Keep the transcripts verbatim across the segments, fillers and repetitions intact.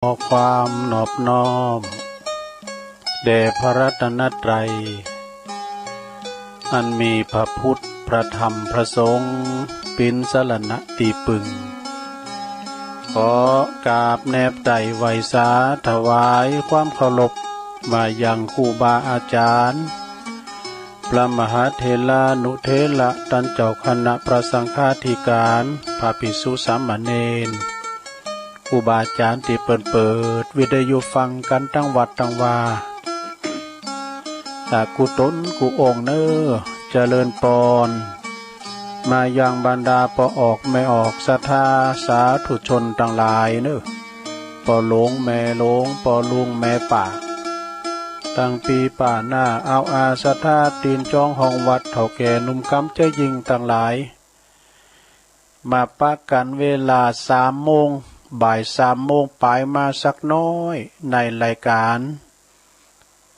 ขอความนอบน้อมแด่พระรัตนตรัย อันมีพระพุทธ พระธรรม พระสงฆ์ เป๋นสรณะตี้ปึง ขอกราบแนบไต่ไหว้สาถวายความเคารพมายังครูบาอาจารย์ พระมหาเถรานุเถระ ต้านเจ้าคณะพระสังฆาธิการ พระภิกษุสามเณร ครูบาอาจารย์ตี้เปิ้นเปิดวิทยุฟังกั๋นตังวัดตังวา อา กู้ต๋นกู้องค์เน่อ เจริญปอน มายังบรรดาป้อออกแม่ออกศรัทธาสาธุชนตังหลายเน่อ ป้อหลวงแม่หลวง ป้อลุงแม่ป้า ตังปี้ป้าน้า อาวอาศรัทธาตี๋นจองห้องวัด เฒ่าแก่หนุ่มกำเจ๊ยิ่งตังหลาย มาปะกั๋นเวลาสามโมง บ่ายสามโมงปายมาสักน้อย ในรายการ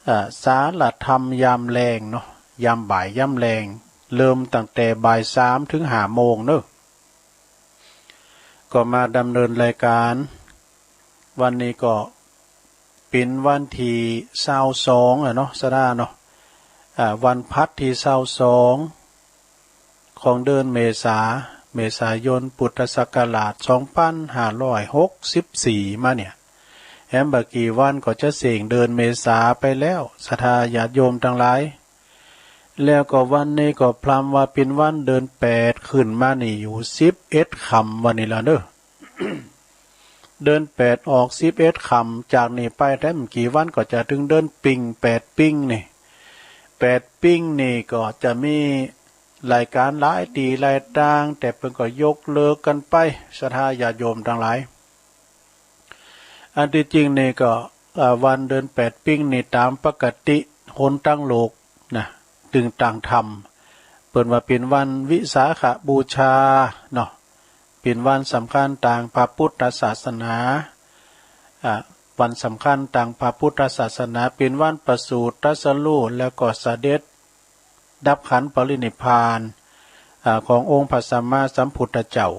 เอ่อ สารธรรมยามแลงเนาะ ยามบ่ายยามแลง เริ่มตั้งแต่บ่ายสามเถิงห้าโมงเนาะ ก็มาดำเนินรายการ วันนี้ก็เป๋นวันตี้ซาวสองอะเนาะ ศรัทธาเนาะ อ่า วันพฤหัสตี้ซาวสอง ของเดือนเมษา เมษายน พุทธศักราชสองปันห้าร้อยหกสิบสี่มาเนี่ย แหมบ่กี่วันก็จะเส้งเดือนเมษาไปแล้ว ศรัทธาญาติโยมตังหลาย แล้วก็วันนี้ก็พร่ำว่าเป๋นวันเดือนแปดขึ้นมานี่อยู่สิบเอ็ดค่ำวันนี้ละเนาะ เดือนแปดออกสิบเอ็ดค่ำ จากนี้ไปแต๊บ่กี่วันก็จะเถิงเดือนปิง แปดปิงนี่ แปดปิงนี่ก็จะมีรายการหลายตี้หลายตาง แต่เปิ้นก็ยกเลิกกั๋นไป ศรัทธาญาติโยมตังหลาย อันตี้จริงนี่ก็ เอ่อ วันเดือนแปดปิงนี่ต๋ามปกติ คนตังโลกนะ ตึงตังทำ เปิ้นว่าเป๋นวันวิสาขบูชาเนาะ เป๋นวันสำคัญตางพระพุทธศาสนา อ่า วันสำคัญตางพระพุทธศาสนา เป๋นวันประสูติตรัสรู้ แล้วก็เสด็จดับขันธ์ปรินิพพาน อ่า ขององค์พระสัมมาสัมพุทธเจ้า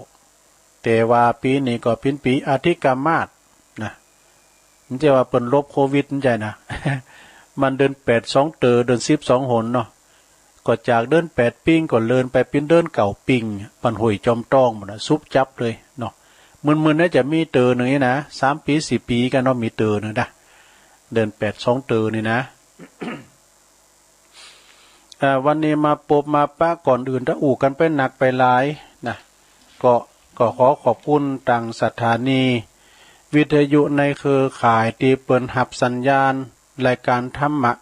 แต่ว่าปี๋นี้ก็เป๋นปี๋อธิกมาสนะ บ่ใจ้ว่าเปิ้นหลบโควิด บ่ใจ้นะ มันเดือนแปดสองเตื้อ เดือนสิบสองหนเนาะ ก็จากเดือนแปดปิงก็เลื่อนไปเป๋นเดือนเก้าปิง บ้านห้วยจอมตองปู้นน่ะ สุบจับเลยเนาะ มึนๆ น่าจะมีเตื้อนึ่งนี่นะ สามปี๋สี่ปี๋กั๋นเนาะ มีเตื้อนึ่งนะ เดือนแปดสองเตื้อนี่นะ อ่า วันนี้มาปบมาปะ ก่อนอื่นถ้าอู้กั๋นไปนักไปหลายนะ ก็ ก็ขอขอบคุณตางสถานีวิทยุในเครือข่ายตี้เปิ้นฮับสัญญาณรายการธรรมะ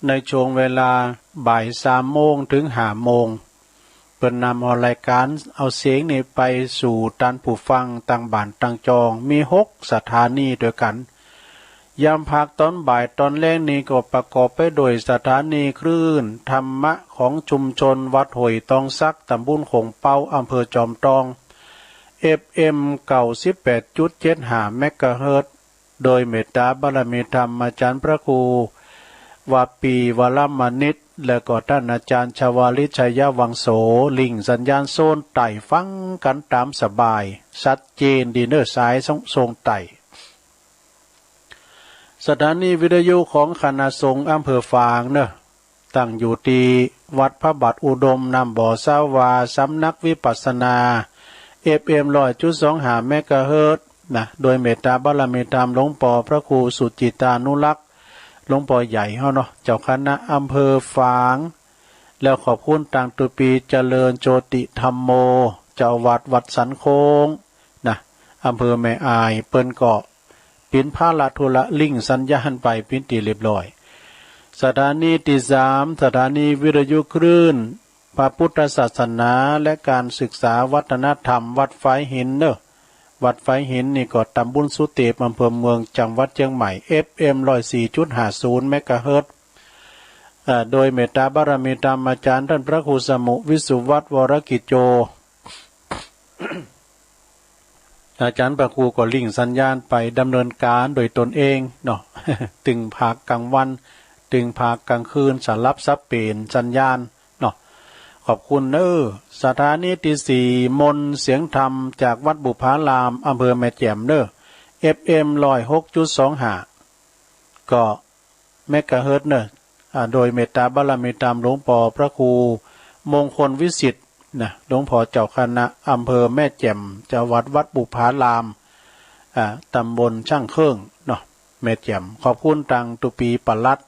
ในช่วงเวลาบ่ายสามโมงเถิงห้าโมง เปิ้นนำเอารายการ เอาเสียงนี้ไปสู่ต้านผู้ฟังตังบ้านตังจอง มีหกสถานีตวยกั๋น ยามภาคต๋อนบ่ายต๋อนแลงนี้ก็ประกอบไปโดยสถานีคลื่นธรรมะของชุมชนวัดห้วยตองสัก ต๋ำบลโข่งเป๊า อำเภอจอมตอง เอฟเอ็ม เก้าสิบแปดจุดเจ็ดห้า เมกะเฮิรตซ์ โดยเมตตาบารมีธรรมอาจ๋ารย์พระครู วาปี วรมณิช และก็ต้านอาจ๋ารย์ชวาลิต ชัยวังโส ริ่งสัญญาณโซนใต้ฟังกั๋นต๋ามสบาย ชัดเจนดีเนาะ สายโซนใต้ สถานีวิทยุของคณะสงฆ์อำเภอฝางเนาะ ตั้งอยู่ตี้วัดพระบาทอุดม น้ำบ่อสาวา สำนักวิปัสสนา เอฟเอ็ม ร้อยจุดสองห้า เมกะเฮิรตซ์นะ โดยเมตตาบารมีธรรมหลวงป้อพระครูสุจิตตานุรักษ์ หลวงป้อใหญ่เฮาเนาะ เจ้าคณะอำเภอฝาง แล้วขอบคุณตางตุปีเจริญโชติธัมโม เจ้าอาวาสวัดสันโค้งนะ อำเภอแม่อาย เปิ้นก็ เป๋นภาระธุระริ่งสัญญาณไปเป๋นตี้เรียบร้อย สถานีตี้สาม สถานีวิทยุคลื่นพระพุทธศาสนาและการศึกษาวัฒนธรรม วัดฝายหินเนาะ วัดฝายหินนี่ก็ต๋ำบลสุเตป อำเภอเมือง จังหวัดเจียงใหม่ เอฟเอ็ม ร้อยสี่จุดห้าศูนย์ เมกะเฮิรตซ์ เอ่อ โดยเมตตาบารมีธรรมอาจ๋ารย์ต้านพระครูสมุห์ วิสุวัฒน์ วรกิจโจ อาจ๋ารย์พระครูก็ริ่งสัญญาณไปดำเนินก๋านโดยตนเองเนาะ ตึงภาคกลางวัน ตึงภาคกลางคืน สลับสับเปลี่ยนสัญญาณเนาะ ขอบคุณเนาะ สถานีตี้สี่ มนต์เสียงธรรมจากวัดบุพาราม อำเภอแม่แจ่มเนาะ เอฟเอ็ม ร้อยหกจุดสองห้า ก็เมกะเฮิรตซ์เนาะ อ่า โดยเมตตาบารมีธรรมหลวงป้อพระครูมงคลวิสิทธิ์นะ หลวงป้อเจ้าคณะอำเภอแม่แจ่ม จังหวัดวัดบุพาราม อ่า ตำบลช่างเครื่องเนาะ แม่แจ่ม ขอบคุณตังตุ๊ปี๋ปลัด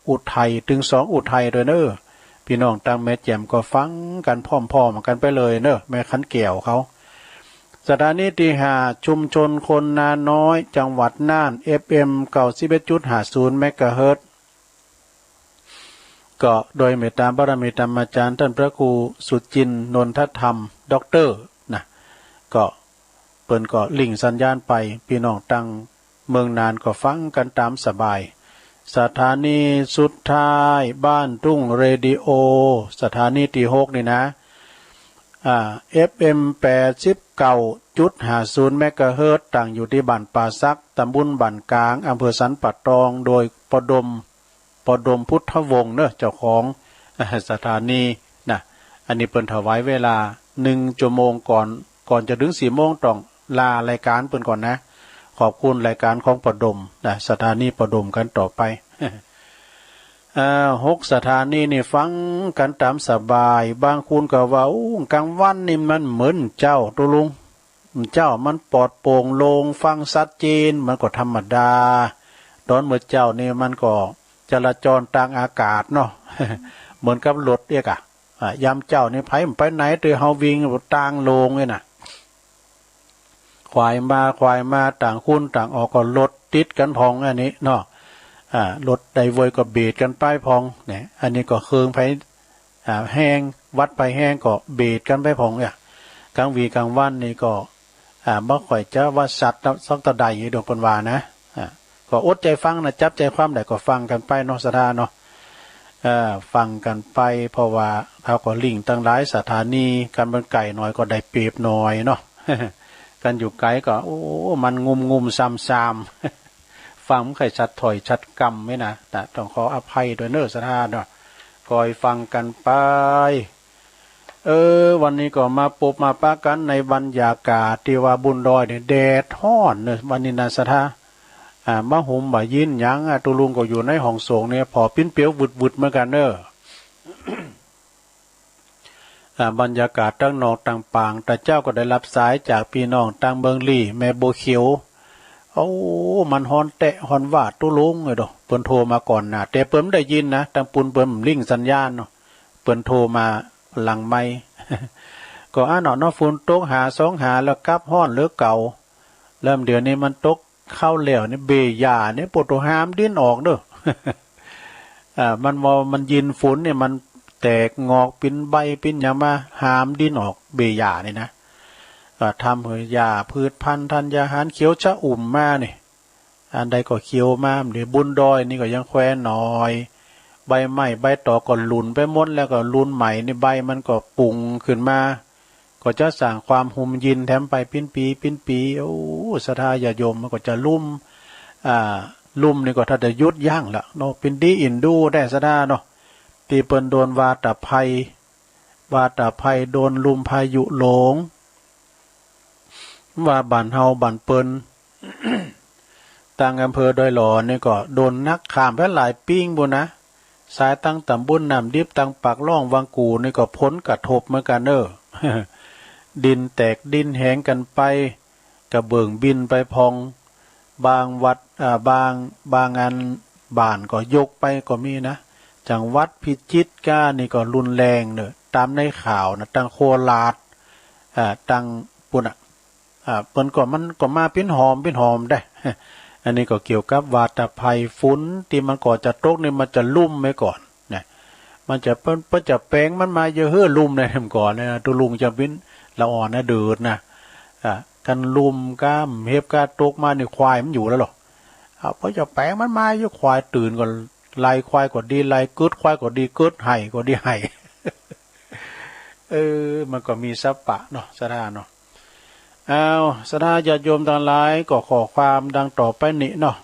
อุทัย เถิงสองอุทัยตวยเนาะ ปี้น้องตังแม่แจ่มก็ฟังกั๋นพร้อมๆ กั๋นไปเลยเนาะ แม่ขันแก้วเขา สถานีตี้ห้า ชุมชนคนนาน้อย จังหวัดน่าน เอฟเอ็ม เก้าสิบเอ็ดจุดห้าศูนย์ เมกะเฮิรตซ์ ก็โดยเมตตาบารมีธรรมอาจ๋ารย์ต้านพระครูสุจินต์ นนทธรรม ด็อกเตอร์ นะ ก็เปิ้นก็ลิงก์สัญญาณไป ปี้น้องตังเมืองน่านก็ฟังกั๋นต๋ามสบาย สถานีสุดท้าย บ้านทุ่งเรดิโอ สถานีตี้หกนี่นะ อ่า เอฟเอ็ม แปดสิบเก้าจุดห้าศูนย์ เมกะเฮิรตซ์ ตั้งอยู่ตี้บ้านป่าสัก ตำบลบ้านก๋าง อำเภอสันป่าตอง โดยป้อดม ป้อดมพุทธวงศ์เนาะ เจ้าของสถานีนะ อันนี้เปิ้นถวายเวลาหนึ่งชั่วโมงก่อน ก่อนจะเถิงสี่โมงต้องลารายก๋านเปิ้นก่อนนะ ขอบคุณรายก๋านของป้อดมนะ สถานีป้อดมกั๋นต่อไป อ่า หกสถานีนี่ฟังกั๋นต๋ามสบาย บางคนก็ว่า โอ้ ก๋างวันนี่มันเหมือนเจ๊าตุ๊ลุง เจ๊ามันปลอดโปร่งโล่ง ฟังชัดเจน มันก็ธรรมดา ต๋อนเมื่อเจ๊านี่มันก็จราจรตางอากาศเนาะ เหมือนกับรถเอียกอะ อ่ะ ยามเจ๊านี่ใผบ่ไปไหน แต่เฮาวิ่งตางโล่งเนี่ยนะ ขวายมาขวายมา ต่างคนต่างออกก็รถติดกั๋นพ่องอันนี้เนาะ อ่า รถใดเวยก็เบียดกั๋นไปพ่องเนี่ย อันนี้ก็เคืองไผ อ่า แฮง วัดไผแฮงก็เบียดกั๋นไปพ่องเนี่ย ก๋างวี๋ก๋างวันนี่ก็ อ่า บ่ค่อยจะว่าสัดสักเต้าใด๋ดอกเปิ้นว่านะ อ่า ก็อดใจ๋ฟังนะ จับใจ๋ความได้ก็ฟังกั๋นไปเนาะ ศรัทธาเนาะ เอ่อ ฟังกั๋นไป เพราะว่าเฮาก็ลิงก์ตังหลายสถานี คันมันใก้หน่อยก็ได้เปรียบหน่อยเนาะ คันอยู่ไก๋ก็ โอ้ มันงุ่มๆ ซ่ำๆ ฟังบ่ค่อยชัดถ้อยชัดกำนี่นะ นะ ต้องขออภัยตวยเนาะ ศรัทธาเนาะ ก็หื้อฟังกั๋นไป เออ วันนี้ก็มาปบมาปะกั๋นในบรรยากาศตี้ว่าบุญดอยเนี่ย แดดฮ้อนเนาะ วันนี้นะ ศรัทธา อ่า บ่าห่มบ่ายินหยังอะ ตุ๊ลุงก็อยู่ในห้องโสงเนี่ย ผ่อปิ๊นเปียววึดๆ เหมือนกั๋นเนาะ อ่า บรรยากาศตังนอกตังปาง ตะเจ๊าก็ได้ฮับสายจากปี้น้องตังเมืองลี้ แม่บัวเขียว โอ้ มันฮ้อนแต๊ฮ้อนวาดตุ๊ลุงเอ้ยโด เปิ้นโทรมาก่อนนะ แต่เปิ้นบ่ได้ยินนะ ตังปู๊นเปิ้นบ่ลิงก์สัญญาณเนาะ เปิ้นโทรมาหลังไมค์ ก็อันเนาะ เนาะ ฝนตกหาสองหาแล้วกับฮ้อนเหลือเก่า แล้วเดี๋ยวนี้มันตก เข้าแล้วนี่เบ้ยหญ้านี่ ปวดหัวหามดินออกเนาะ อ่า มันว่ามันยินฝนนี่ มันแตกงอกปิ๊นใบปิ๊นหยังมา หามดินออก เบ้ยหญ้านี่นะ อ่า ทำหื้อหญ้าพืชพันธุ์ธัญญาหารเขียวชอุ่มมานี่ อันใดก็เขียวมา เดี๋ยวบุญดอยนี่ก็ยังแควนหน่อย ใบไม้ใบตอกก็หลุนไปหมด แล้วก็รุ่นใหม่นี่ใบมันก็ปุงขึ้นมา ก็จะสร้างความฮุ่มเย็นแถมไปปิ๊นปี๋ปิ๊นปี๋ โอ้ ศรัทธาญาติโยม มันก็จะลุ่ม อ่า ลุ่มนี่ก็ถ้าจะหยุดยั้งละเนาะ เป๋นดีอินดูได้ศรัทธาเนาะ ตี้เปิ้นโดนวาตภัย วาตภัย โดนลุ่มพายุหลง ว่าบ้านเฮาบ้านเปิ้น ตังอำเภอดอยหล่อนี่ก็โดนหนักข้ามไปหลายปิ้งปู๊นนะ สายตังต๋ำบลน้ำดิบ ตังปากล่องวังกู่นี่ก็ผลกระทบเหมือนกั๋นเนาะ ดินแตกดินแหงกั๋นไป กระเบื้องบิ่นไปพ่อง บางวัด อ่า บาง บางอันบ้านก็ยกไปก็มีนะ จังหวัดพิจิตรก้านี่ก็รุนแรงเนาะ ต๋ามในข่าวนะ ตังโคราช อ่า ตังปู๊นน่ะ อ่า เปิ้นก็ มันก็มาปิ๊นหอมปิ๊นหอมได้ อันนี้ก็เกี่ยวกับวาตภัย ฝนตี้มันก่อจะตกนี่มันจะลุ่มไว้ก่อนนะ มันจะ เปิ้น เปิ้นจะแป๋งมันมาเยอะเฮ้อลุ่มในแถมก่อนเนี่ย ตุ๊ลุงจะปิ๊นละอ่อนนะเดิดนะ อ่า คันลุ่มก้าเห็บก้าตกมานี่ควายมันอยู่แล้วหรอ อ่า เปิ้นจะแป๋งมันมาอยู่ ควายตื่นก็ไล่ควายก็ดี ไล่กึ๊ดควายก็ดี กึ๊ดไห่ก็ดีไห่ เออ มันก็มีสัปปะเนาะ ศรัทธาเนาะ อ้าว ศรัทธาญาติโยมตังหลาย ก็ข้อความดังต่อไปนี้เนาะ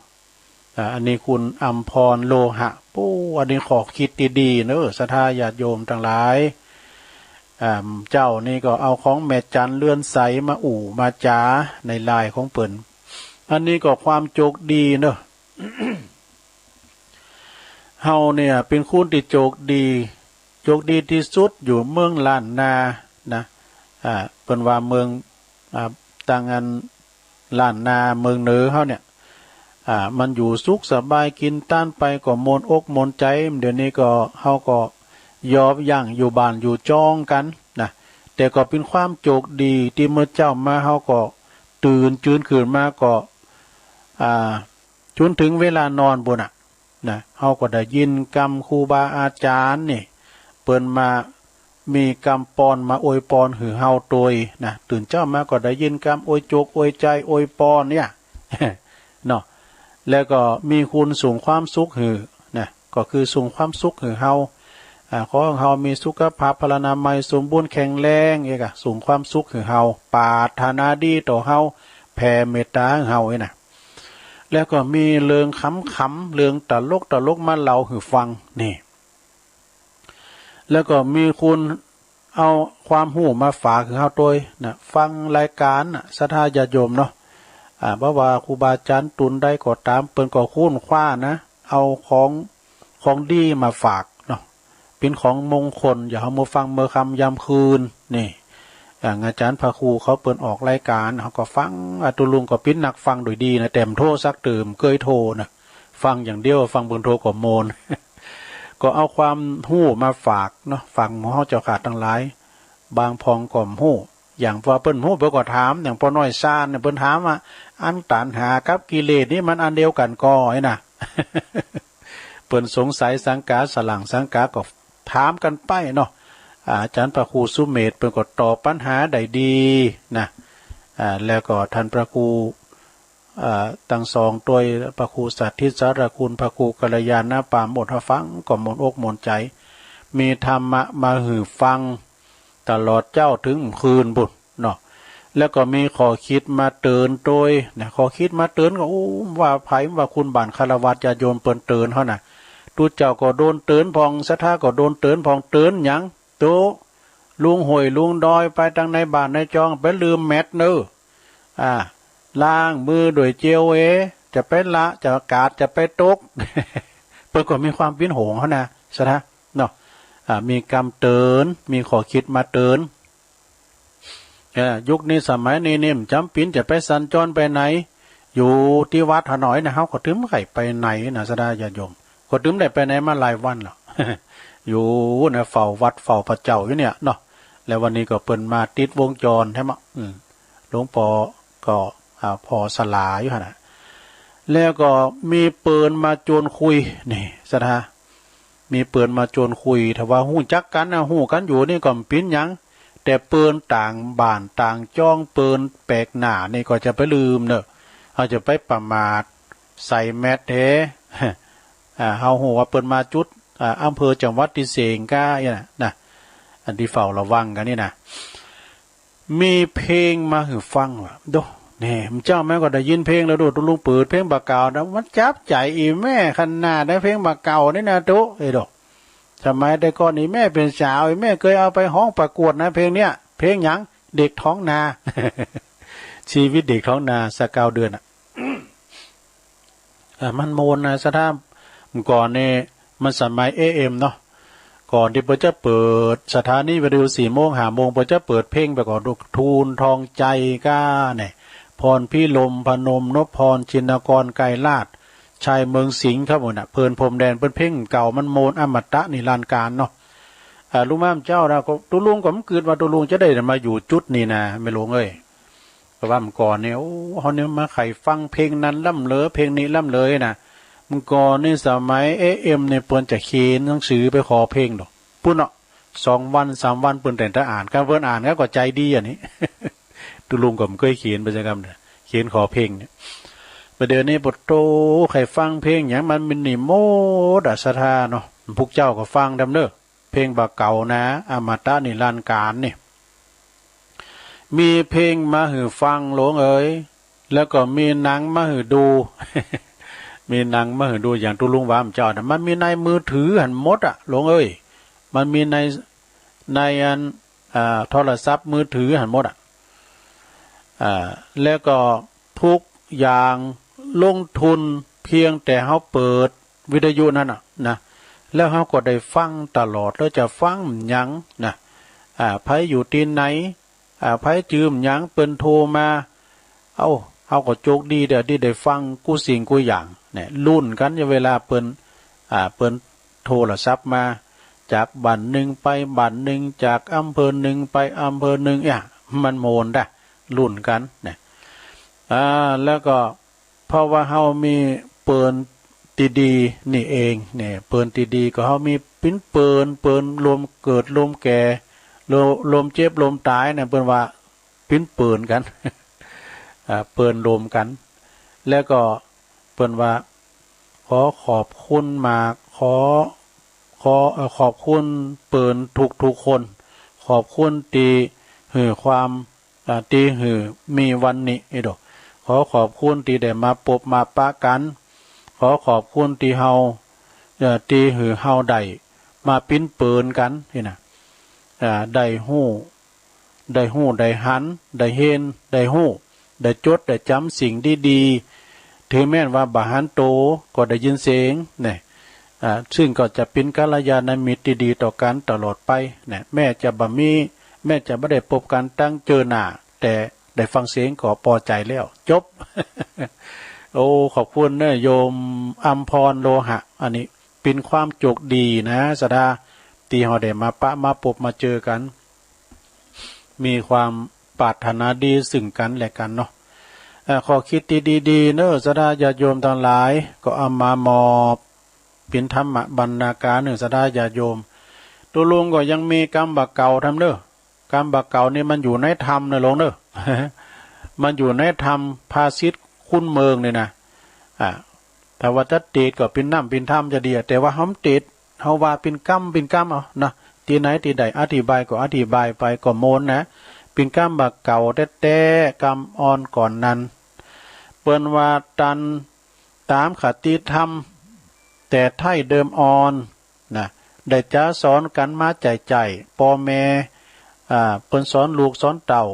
อ่า อันนี้คุณอำพร โลหะ ปู๊ อันนี้ข้อคิดดีๆ เนาะ ศรัทธาญาติโยมตังหลาย อ่า เจ้านี่ก็เอาของแม่จันเรือนใสมาอู้มาจ๋าในไลน์ของเปิ้น อันนี้ก็ความโจคดีเนาะ เฮาเนี่ยเป๋นคนตี้โจคดี โจคดีตี้สุดอยู่เมืองล้านนานะ อ่า เปิ้นว่าเมือง อ่า ตางอันล้านนาเมืองเหนือเฮาเนี่ย อ่า มันอยู่สุขสบาย กิ๋นตานไปก็ม่วนอกม่วนใจ๋ เดี๋ยวนี้ก็ เฮาก็ยอมย่างอยู่บ้านอยู่จ้องกั๋นนะ แต่ก็เป๋นความโจคดีตี้เมื่อเจ๊ามาเฮาก็ตื่นจืนขึ้นมาก็ อ่า จ๋นเถิงเวลานอนปู้นน่ะ นะ เฮาก็ได้ยินกำครูบาอาจ๋ารย์นี่ เปิ้นมามีกำปอนมาอวยปอนหื้อเฮาตวยนะ ตื่นเจ๊ามาก็ได้ยินกำอวยโจคอวยใจ๋อวยปอนเนี่ย เนาะ แล้วก็มีคนส่งความสุขหื้อนะ ก็คือส่งความสุขหื้อเฮา อ่า ขอหื้อเฮามีสุขภาพพลานามัยสมบูรณ์แข็งแรง เอกอะ ส่งความสุขหื้อเฮา ปรารถนาดีต่อเฮา แผ่เมตต๋าหื้อเฮานี่นะ แล้วก็มีเรื่องขำๆ เรื่องตลกๆ มาเล่าหื้อฟังนี่ แล้วก็มีคนเอาความฮู้มาฝากหื้อเฮาตวยนะ ฟังรายก๋านน่ะ ศรัทธาญาติโยมเนาะ อ่า บ่ว่าครูบาอาจ๋ารย์ตนใดก็ต๋าม เปิ้นก็ค้นคว้านะ เอาของ ของดีมาฝากเนาะ เป๋นของมงคล ยามเฮามาฟังเมื่อค่ำยามคืนนี่ อย่างอาจ๋ารย์พระครูเขาเปิ้นออกรายก๋าน เฮาก็ฟัง อ่า ตุ๊ลุงก็เป๋นนักฟังโดยดีนะ แต่บ่โทรสักเตื้อ บ่เกยโทรนะ ฟังอย่างเดียว ฟังเปิ้นโทรก็ม่วน ก็เอาความฮู้มาฝากเนาะ ฝากหมู่เฮาเจ้าข้าตังหลาย บางพ่องก็บ่ฮู้ อย่างว่าเปิ้นบ่ฮู้เปิ้นก็ถาม อย่างป้อน้อยซานเนี่ยเปิ้นถามว่า อันตัณหากับกิเลสนี่มันอันเดียวกั๋นก่อ ไอ้น่ะ เปิ้นสงสัยสังกา สล่างสังกา ก็ถามกั๋นไปเนาะ อ่า อาจ๋ารย์พระครูสุเมธเปิ้นก็ตอบปัญหาได้ดีนะ อ่า แล้วก็ต้านพระครู อ่า ตังสองตวย พระครูสาธิตสารคุณ พระครูกัลยาณปราโมทย์ ฟังก็ม่วนอกม่วนใจ๋ มีธรรมะมาหื้อฟังตลอดเจ๊าเถิงคืนปู้นเนาะ แล้วก็มีข้อคิดมาเตือนตวยนะ ข้อคิดมาเตือนก็ โอ้ ว่าใผ ว่าคุณบ้านฆราวาสญาติโยมเปิ้นเตือนเฮาน่ะ ตุ๊เจ้าก็โดนเตือนพ่อง ศรัทธาก็โดนเตือนพ่อง เตือนหยัง ตุ๊ลุงห้วยลุงดอย ไปตังในบ้านในจอง ไปลืมแมสเน่อ อ่า ล้างมือด้วยเจลเอ จะไปละ จะกาด จะไปตก เปิ้นก็มีความเป๋นห่วงเฮานะ ศรัทธาเนาะ อ่า มีกำเตือน มีข้อคิดมาเตือน เอ่อ ยุคนี้สมัยนี้นี่ บ่จ๋ำเป๋นจะไปสัญจรไปไหน อยู่ตี้วัดหาหน้อยนะ เฮาก็ตึงบ่ได้ไปไหนนะ ศรัทธาญาติโยม ก็ตึงบ่ได้ไปไหนมาหลายวันแล้ว อยู่นะ เฝ้าวัดเฝ้าพระเจ้าอยู่เนี่ยเนาะ แล้ววันนี้ก็เปิ้นมาติดวงจรใช่ไหม อืม หลวงปอก็ อ่า ผ่อสลาอยู่หั้นน่ะ แล้วก็มีเปิ้นมาจวนคุย นี่ ศรัทธา มีเปิ้นมาจวนคุย ถ้าว่าฮู้จักกั๋นนะ ฮู้กั๋นอยู่นี่ก็บ่เป๋นหยัง แต่เปิ้นต่างบ้านต่างจอง เปิ้นแปลกหน้านี่ก็จะไปลืมเน่อ เฮาจะไปประมาทใส่แมสเด้ อ่า เฮาฮู้ว่าเปิ้นมาจุด อ่า อำเภอจังหวัดตี้เสงก้าเนี่ยนะ อันตี้เฝ้าระวังกั๋นนี่นะ มีเพลงมาหื้อฟังว่ะ โด แหน่ เมื่อเจ๊ามาก็ได้ยินเพลงแล้วโด ตุ๊ลุงเปิดเพลงบ่าเก่านะ มันจับใจ๋อี่แม่ขนาดนะ เพลงบ่าเก่านี่นะตุ๊ เอ้ยโด สมัยแต่ก่อนอี่แม่เป๋นสาว อี่แม่เกยเอาไปฮ้องประกวดนะ เพลงเนี้ย เพลงหยัง เด็กท้องนา ชีวิตเด็กท้องนา ซาวเก้าเดือนอะ อ่ะ มันม่วนนะ ศรัทธา เมื่อก่อนนี่ มันสมัยเอเอ็มเนาะ ก่อนตี้เปิ้นจะเปิดสถานีวิทยุสี่โมงห้าโมง เปิ้นจะเปิดเพลงไปก่อน ทูลทองใจ๋ก้าเนี่ย พรพิรม พนม นพพร ชินกร ไกรราช ชายเมืองสิงห์ครับผมนะ เพลินพรมแดน เปิ้นเพลงเก่ามันม่วนอมตะนิรันดร์กาลเนาะ อ่า ลุงม่ามเจ้านะ ก็ตุ๊ลุงก็บ่กึ๊ดว่าตุ๊ลุงจะได้มาอยู่จุดนี้นะ แม่หลวงเอ้ย เพราะว่าเมื่อก่อนนี่ โอ้ เฮานี่มาใค่ฟังเพลงนั้นล้ำเหลือ เพลงนี้ล้ำเหลือนะ เมื่อก่อนนี่สมัยเอเอ็มนี่เปิ้นจะเขียนหนังสือไปขอเพลงดอก ปู้นเนาะ สองวันสามวันเปิ้นแต่งตาอ่าน คันเปิ้นอ่านก็ ก็ใจ๋ดีอันนี้ ตุ๊ลุงก็บ่เกยเขียนไปสักกำเน่อ เขียนขอเพลงเนี่ย บ่าเดี๋ยวนี้ปะโต ใค่ฟังเพลงหยังมันมินิมอลอะ ศรัทธาเนาะ พุกเจ้าก็ฟังดำเน่อ เพลงบ่าเก่านะ อมตะนิรันดร์กาลนี่ มีเพลงมาหื้อฟังหลวงเอ๋ย แล้วก็มีหนังมาหื้อดู มีหนังมาหื้อดู อย่างตุ๊ลุงว่าเมื่อเจ๊านะ มันมีในมือถือหั้นหมดอะหลวงเอ๋ย มันมีใน ในอัน อ่า โทรศัพท์มือถือหั้นหมดอะ อ่า แล้วก็พุก อย่างลงทุนเพียงแต่เฮาเปิดวิทยุนั้นน่ะนะ แล้วเฮาก็ได้ฟังตลอด แล้วจะฟังหยังนะ อ่า ใผอยู่ตี้ไหน อ่า ใผจื้อหยังเปิ้นโทรมา เอ้า เฮาก็โจคดีเด้อตี้ได้ฟังกู้สิ่งกู้อย่างเนี่ย ลุ้นกั๋นอยู่เวลาเปิ้น อ่า เปิ้นโทรศัพท์มา จากบ้านนึ่งไปบ้านนึ่ง จากอำเภอนึ่งไปอำเภอนึ่ง เนี่ย มันม่วนดะ ลุ้นกั๋นเนี่ย อ่า แล้วก็ เพราะว่าเฮามีเปิ้นตี้ดีนี่เองเนี่ย เปิ้นตี้ดีก็เฮามีปิ๊นเปิ้น เปิ้นลมเกิดลมแก่ ลม ลมเจ็บลมต๋ายเนี่ย เปิ้นว่าปิ๊นเปิ้นกั๋น อ่า เปิ้นลมกั๋น แล้วก็เปิ้นว่า ขอขอบคุณมาก ขอ ขอ เอ่อ ขอบคุณเปิ้นทุกๆ คน ขอบคุณตี้หื้อความ อ่า ตี้หื้อมีวันนี้ เอ้ยโด ขอขอบคุณตี้ได้มาปบมาปะกั๋น ขอขอบคุณตี้เฮา เอ่อ ตี้หื้อเฮาได้มาปิ๊นเปิ้นกั๋นนี่นะ อ่า ได้ฮู้ ได้ฮู้ ได้หัน ได้เห็น ได้ฮู้ ได้จด ได้จ๋ำสิ่งดีๆ ถึงแม้นว่าบ่หันโต ก็ได้ยินเสียงเนี่ย อ่า ซึ่งก็จะเป๋นกัลยาณมิตรตี้ดีต่อกั๋นตลอดไปเนี่ย แม้จะบ่มี แม้จะบ่ได้ปบกั๋นตังเจอหน้า แต่ได้ฟังเสียงก็ปอใจ๋แล้ว จบ โอ้ ขอบคุณเน้อ โยมอำพร โลหะ อันนี้เป๋นความโจคดีนะ ศรัทธา ตี้เฮาได้มาปะมาปบมาเจอกั๋น มีความปรารถนาดีซึ่งกั๋นและกั๋นเนาะ เอ่อ ข้อคิดตี้ดีๆ เน้อ ศรัทธาญาติโยมตังหลาย ก็เอามามอบเป๋นธรรมบรรณาการเน้อ ศรัทธาญาติโยม ตุ๊ลุงก็ยังมีกำบ่าเก่าทำเน้อ กำบ่าเก่านี่มันอยู่ในธรรมเน้อหลวงเน้อ มันอยู่ในธรรมภาษิตคุณเมืองนี่นะ อ่า ถ้าว่าจะเตสน์ก็เป๋นน้ำเป๋นธรรมจะดีอะ แต่ว่าเฮาบ่เตสน์ เฮาว่าเป๋นกำเป๋นกำเอานะ ตี้ไหนตี้ใดอธิบายก็อธิบายไปก็ม่วนนะ เป๋นกำบ่าเก่าแต๊ๆ กำอ่อนก่อนนั้น เปิ้นว่าตันต๋ามคติธรรม แต่ไถ่เดิมอ่อนนะ ได้จ๋าสอนกั๋นมาใจ๋ๆ ป้อแม่ อ่า เปิ้นสอนลูกสอนเต้า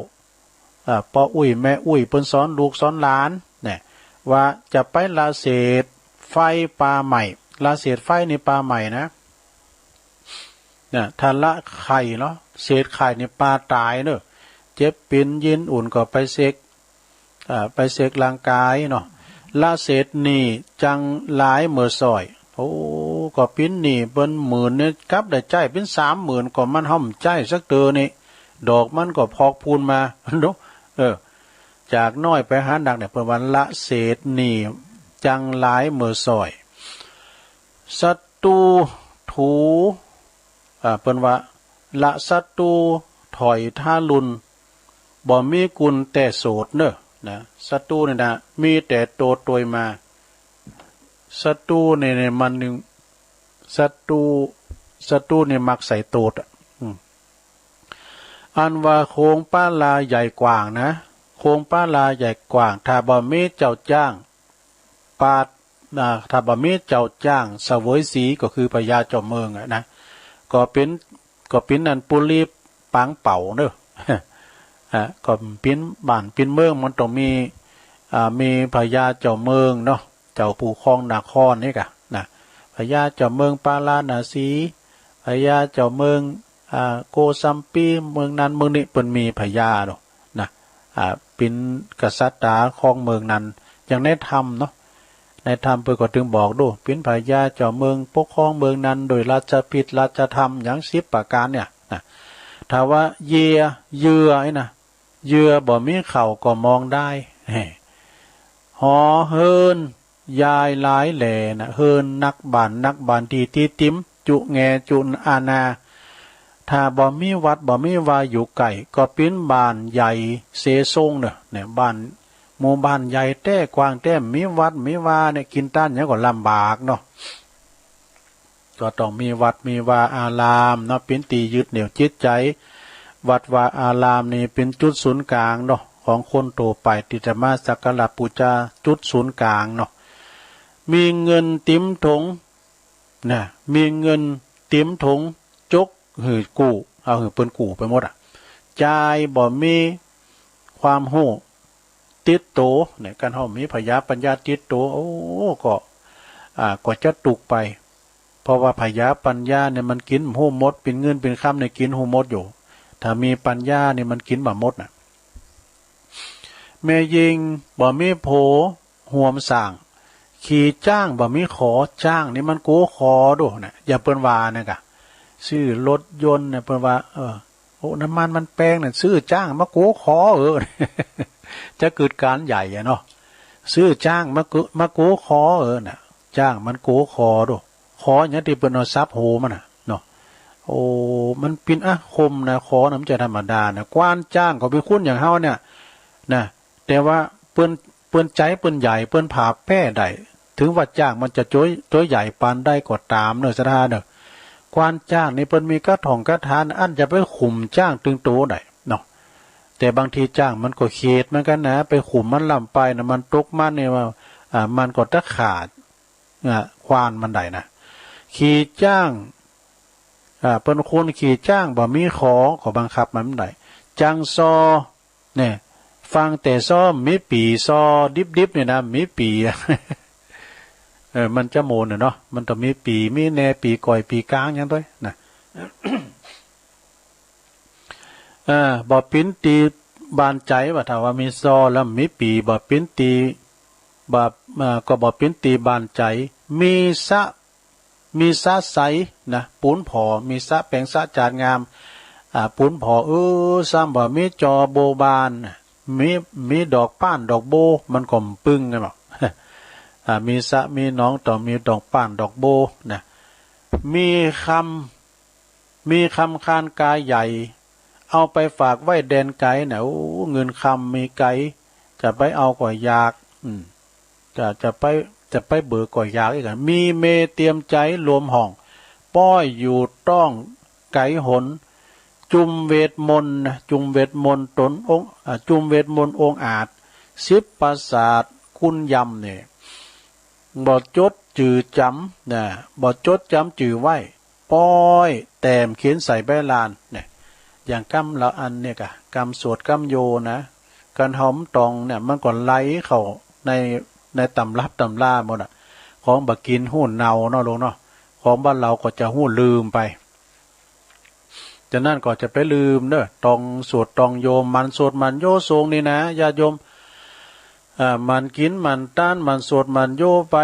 อ่า ป้ออุ๊ยแม่อุ๊ยเปิ้นสอนลูกสอนหลานเนี่ย ว่าจะไปละเศษไฟป่าไหม้ ละเศษไฟนี่ป่าไหม้นะ เนี่ย ถ้าละไข่เนาะ เศษไข่นี่ป่าต๋ายเน้อ เจ็บเป๋นเย็นอุ่นก็ไปเซ็ก อ่า ไปเซ็กร่างกายเนาะ ละเศษหนี้จังหลายเหมือสร้อย โอ้ ก็เป๋นหนี้เปิ้นหมื่นเนี่ย กลับได้ใจ๊เป๋นสามหมื่น ก็มันห่อมใจ๊สักเตื้อนี่ ดอกมันก็พอกพูนมาเนาะ เออ จากน้อยไปหานักเนี่ย เปิ้นว่าละเศษหนี้จังหลายเหมือสร้อย ศัตรูถู อ่า เปิ้นว่าละศัตรูถอยทารุณ บ่มีกุณแต่โสดเน้อ นะ ศัตรูนี่นะ มีแต่โตดตวยมา ศัตรูนี่ นี่มันนึ่ง ศัตรู ศัตรูนี่มักใส่โตดอะ อืม อันว่าโคงปาลาใหญ่กว้างนะ โคงปาลาใหญ่กว้าง ถ้าบ่มีเจ้าจ้าง ปาด อ่า ถ้าบ่มีเจ้าจ้างเสวยสี ก็คือพญาเจ้าเมืองอะนะ ก็เป๋น ก็เป๋นอันปุรีปางเป๋าเน้อ อ่า ก็เป๋นบ้านเป๋นเมืองมันต้องมี อ่า มีพญาเจ้าเมืองเนาะ เจ้าผู้ครองนครนี่กะนะ พญาเจ้าเมืองปาราณสี พญาเจ้าเมือง อ่า โกสัมพี เมืองนั้นเมืองนี้ เปิ้นมีพญาเนาะ นะ อ่า เป๋นกษัตริย์ต๋าครองเมืองนั้น อย่างในธรรมเนาะ ในธรรมเปิ้นก็ตึงบอกดู เป๋นพญาเจ้าเมืองปกครองเมืองนั้นโดยราชพิธีราชธรรมอย่างสิบประก๋านเนี่ยนะ ถ้าว่าเยื่อ เยื่อไอ้นะ เยื่อบ่มีข้าวก็มองดาย แฮ่ หอเฮือนยายหลายแหล่นะ เฮือนนักบ้านนักบ้านตี้ตี้ติม จุแงจุอาณา ถ้าบ่มีวัดบ่มีวาอยู่ใก้ ก็เป๋นบ้านใหญ่เสซงเน่อ เนี่ย บ้าน หมู่บ้านใหญ่แต๊กว้างแต๊ มีวัดมีวาเนี่ย กิ๋นต้านหยังก็ลำบากเนาะ ก็ต้องมีวัดมีวาอารามเนาะ เป๋นตี้ยึดเหนี่ยวจิตใจ๋ วัดวาอารามนี่เป๋นจุดศูนย์ก๋างเนาะ ของคนทั่วไปตี้จะมาสักการะปู๋จา จุดศูนย์ก๋างเนาะ มีเงินเต๋มถงนะ มีเงินเต๋มถง จกหื้อกู้ เอาหื้อเปิ้นกู้ไปหมดอะ จ่ายบ่มีความฮู้ ติดโตเนี่ย คันเฮามีผยาปัญญาติดโต โอ้ ก็ อ่า ก็จะตุ๊กไป เพราะว่าผยาปัญญาเนี่ยมันกิ๋นบ่ฮู้หมด เป๋นเงินเป๋นคำเนี่ยกิ๋นฮู้หมดอยู่ ถ้ามีปัญญาเนี่ยมันกิ๋นบ่หมดน่ะ แม่ญิงบ่มีผัวหวมสร้าง ขี่จ๊างบ่มีขอ จ๊างนี่มันโกขอโดน่ะ อย่างเปิ้นว่าเนี่ยก่ะ ซื้อรถยนต์เนี่ยเปิ้นว่า เออ โอ้ น้ำมันมันแปงเนี่ย ซื้อจ๊างมาโกขอ เออ จะเกิดก๋านใหญ่อะเนาะ ซื้อจ๊างมาโก มาโกขอ เออ น่ะ จ๊างมันโกขอโด ขอหยังตี้เปิ้นเอาสับโหมันน่ะเนาะ โอ้ มันเป๋นอาคมนะ ขอน่ะมันจะธรรมดานะ กว้านจ๊างก็เป๋นคนอย่างเฮาเนี่ยนะ แต่ว่าเปิ้น เปิ้นใจ๋เปิ้นใหญ่ เปิ้นผ่าแป้ได้ เถิงว่าจ๊างมันจะโต โตใหญ่ปานใดก็ต๋ามเนาะ ศรัทธาเนาะ กว้านจ๊างนี่เปิ้นมีกระถ่องกระถาน อันจะไปขุมจ๊างตึงโตได้เนาะ แต่บางทีจ๊างมันก็เขดเหมือนกั๋นนะ ไปขุมมันล้ำไปนะ มันตกมันเนี่ยว่า อ่า มันก็ตะขาด อ่า กว้านมันได้นะ ขี่จ๊าง อ่า เปิ้นคนขี่จ๊างบ่มีขอ ก็บังคับมันบ่ได้ จังซอ เนี่ย ฟังแต่ซอ บ่มีปี่ ซอดิบๆ เนี่ยนะ บ่มีปี่ เออ มันจะโมนน่ะเนาะ มันต้องมีปี่ มีแหน่ ปี่ก้อย ปี่ก๋าง หยังตวยนะ เออ บ่ปิ๊นตี๋บานใจ๋ ว่าถ้าว่ามีซอแล้วบ่มีปี่ บ่ปิ๊นตี๋ บ่ เอ่อ ก็บ่ปิ๊นตี๋บานใจ๋ มีสะ มีสะใสนะ ปูนผ่อ มีสะแป๋งสะจาดงาม อ่า ปูนผ่อ เออ ซ้ำบ่มีจอโบว์บาน มี มีดอกป้านดอกโบว์ มันก็บ่ปึงกั๋นหรอก อ่า มีสะมีหนองต้องมีดอกป้านดอกโบว์นะ มีคำ มีคำคานกาใหญ่ เอาไปฝากไว้แดนไก๋น่ะ โอ้ เงินคำมีไก๋ จะไปเอาก็อยาก อืม จะ จะไป จะไปเบิกก็อยากอีกอะ มีเมย์เตียมใจ๋รวมห้อง ป้อยอยู่ต้องไก๋หน จุมเวทมนต์นะ จุมเวทมนต์ต๋นองค์ อ่า จุมเวทมนต์องอาจ สิบประสาทคุณยำเนี่ย บ่จดจื่อจ๋ำนะ บ่จดจ๋ำจื่อไว้ ป้อยแต้มเขียนใส่ใบลานเนี่ย อย่างกำละอันเนี่ยก่ะ กำสวดกำโยนะ คันเฮาบ่ตองเนี่ย มันก็ไหลเข้าใน ในตำรับตำราหมดอะ ของบ่กิ๋นฮู้เนาเนาะลูกเนาะ ของบ้านเฮาก็จะฮู้ลืมไป ฉะนั้นก็จะไปลืมเน่อ ตองสวดตองโย หมั่นสวดหมั่นโยสรงนี่นะ ญาติโยม อ่า หมั่นกิ๋นหมั่นตาน หมั่นสวดหมั่นโยไป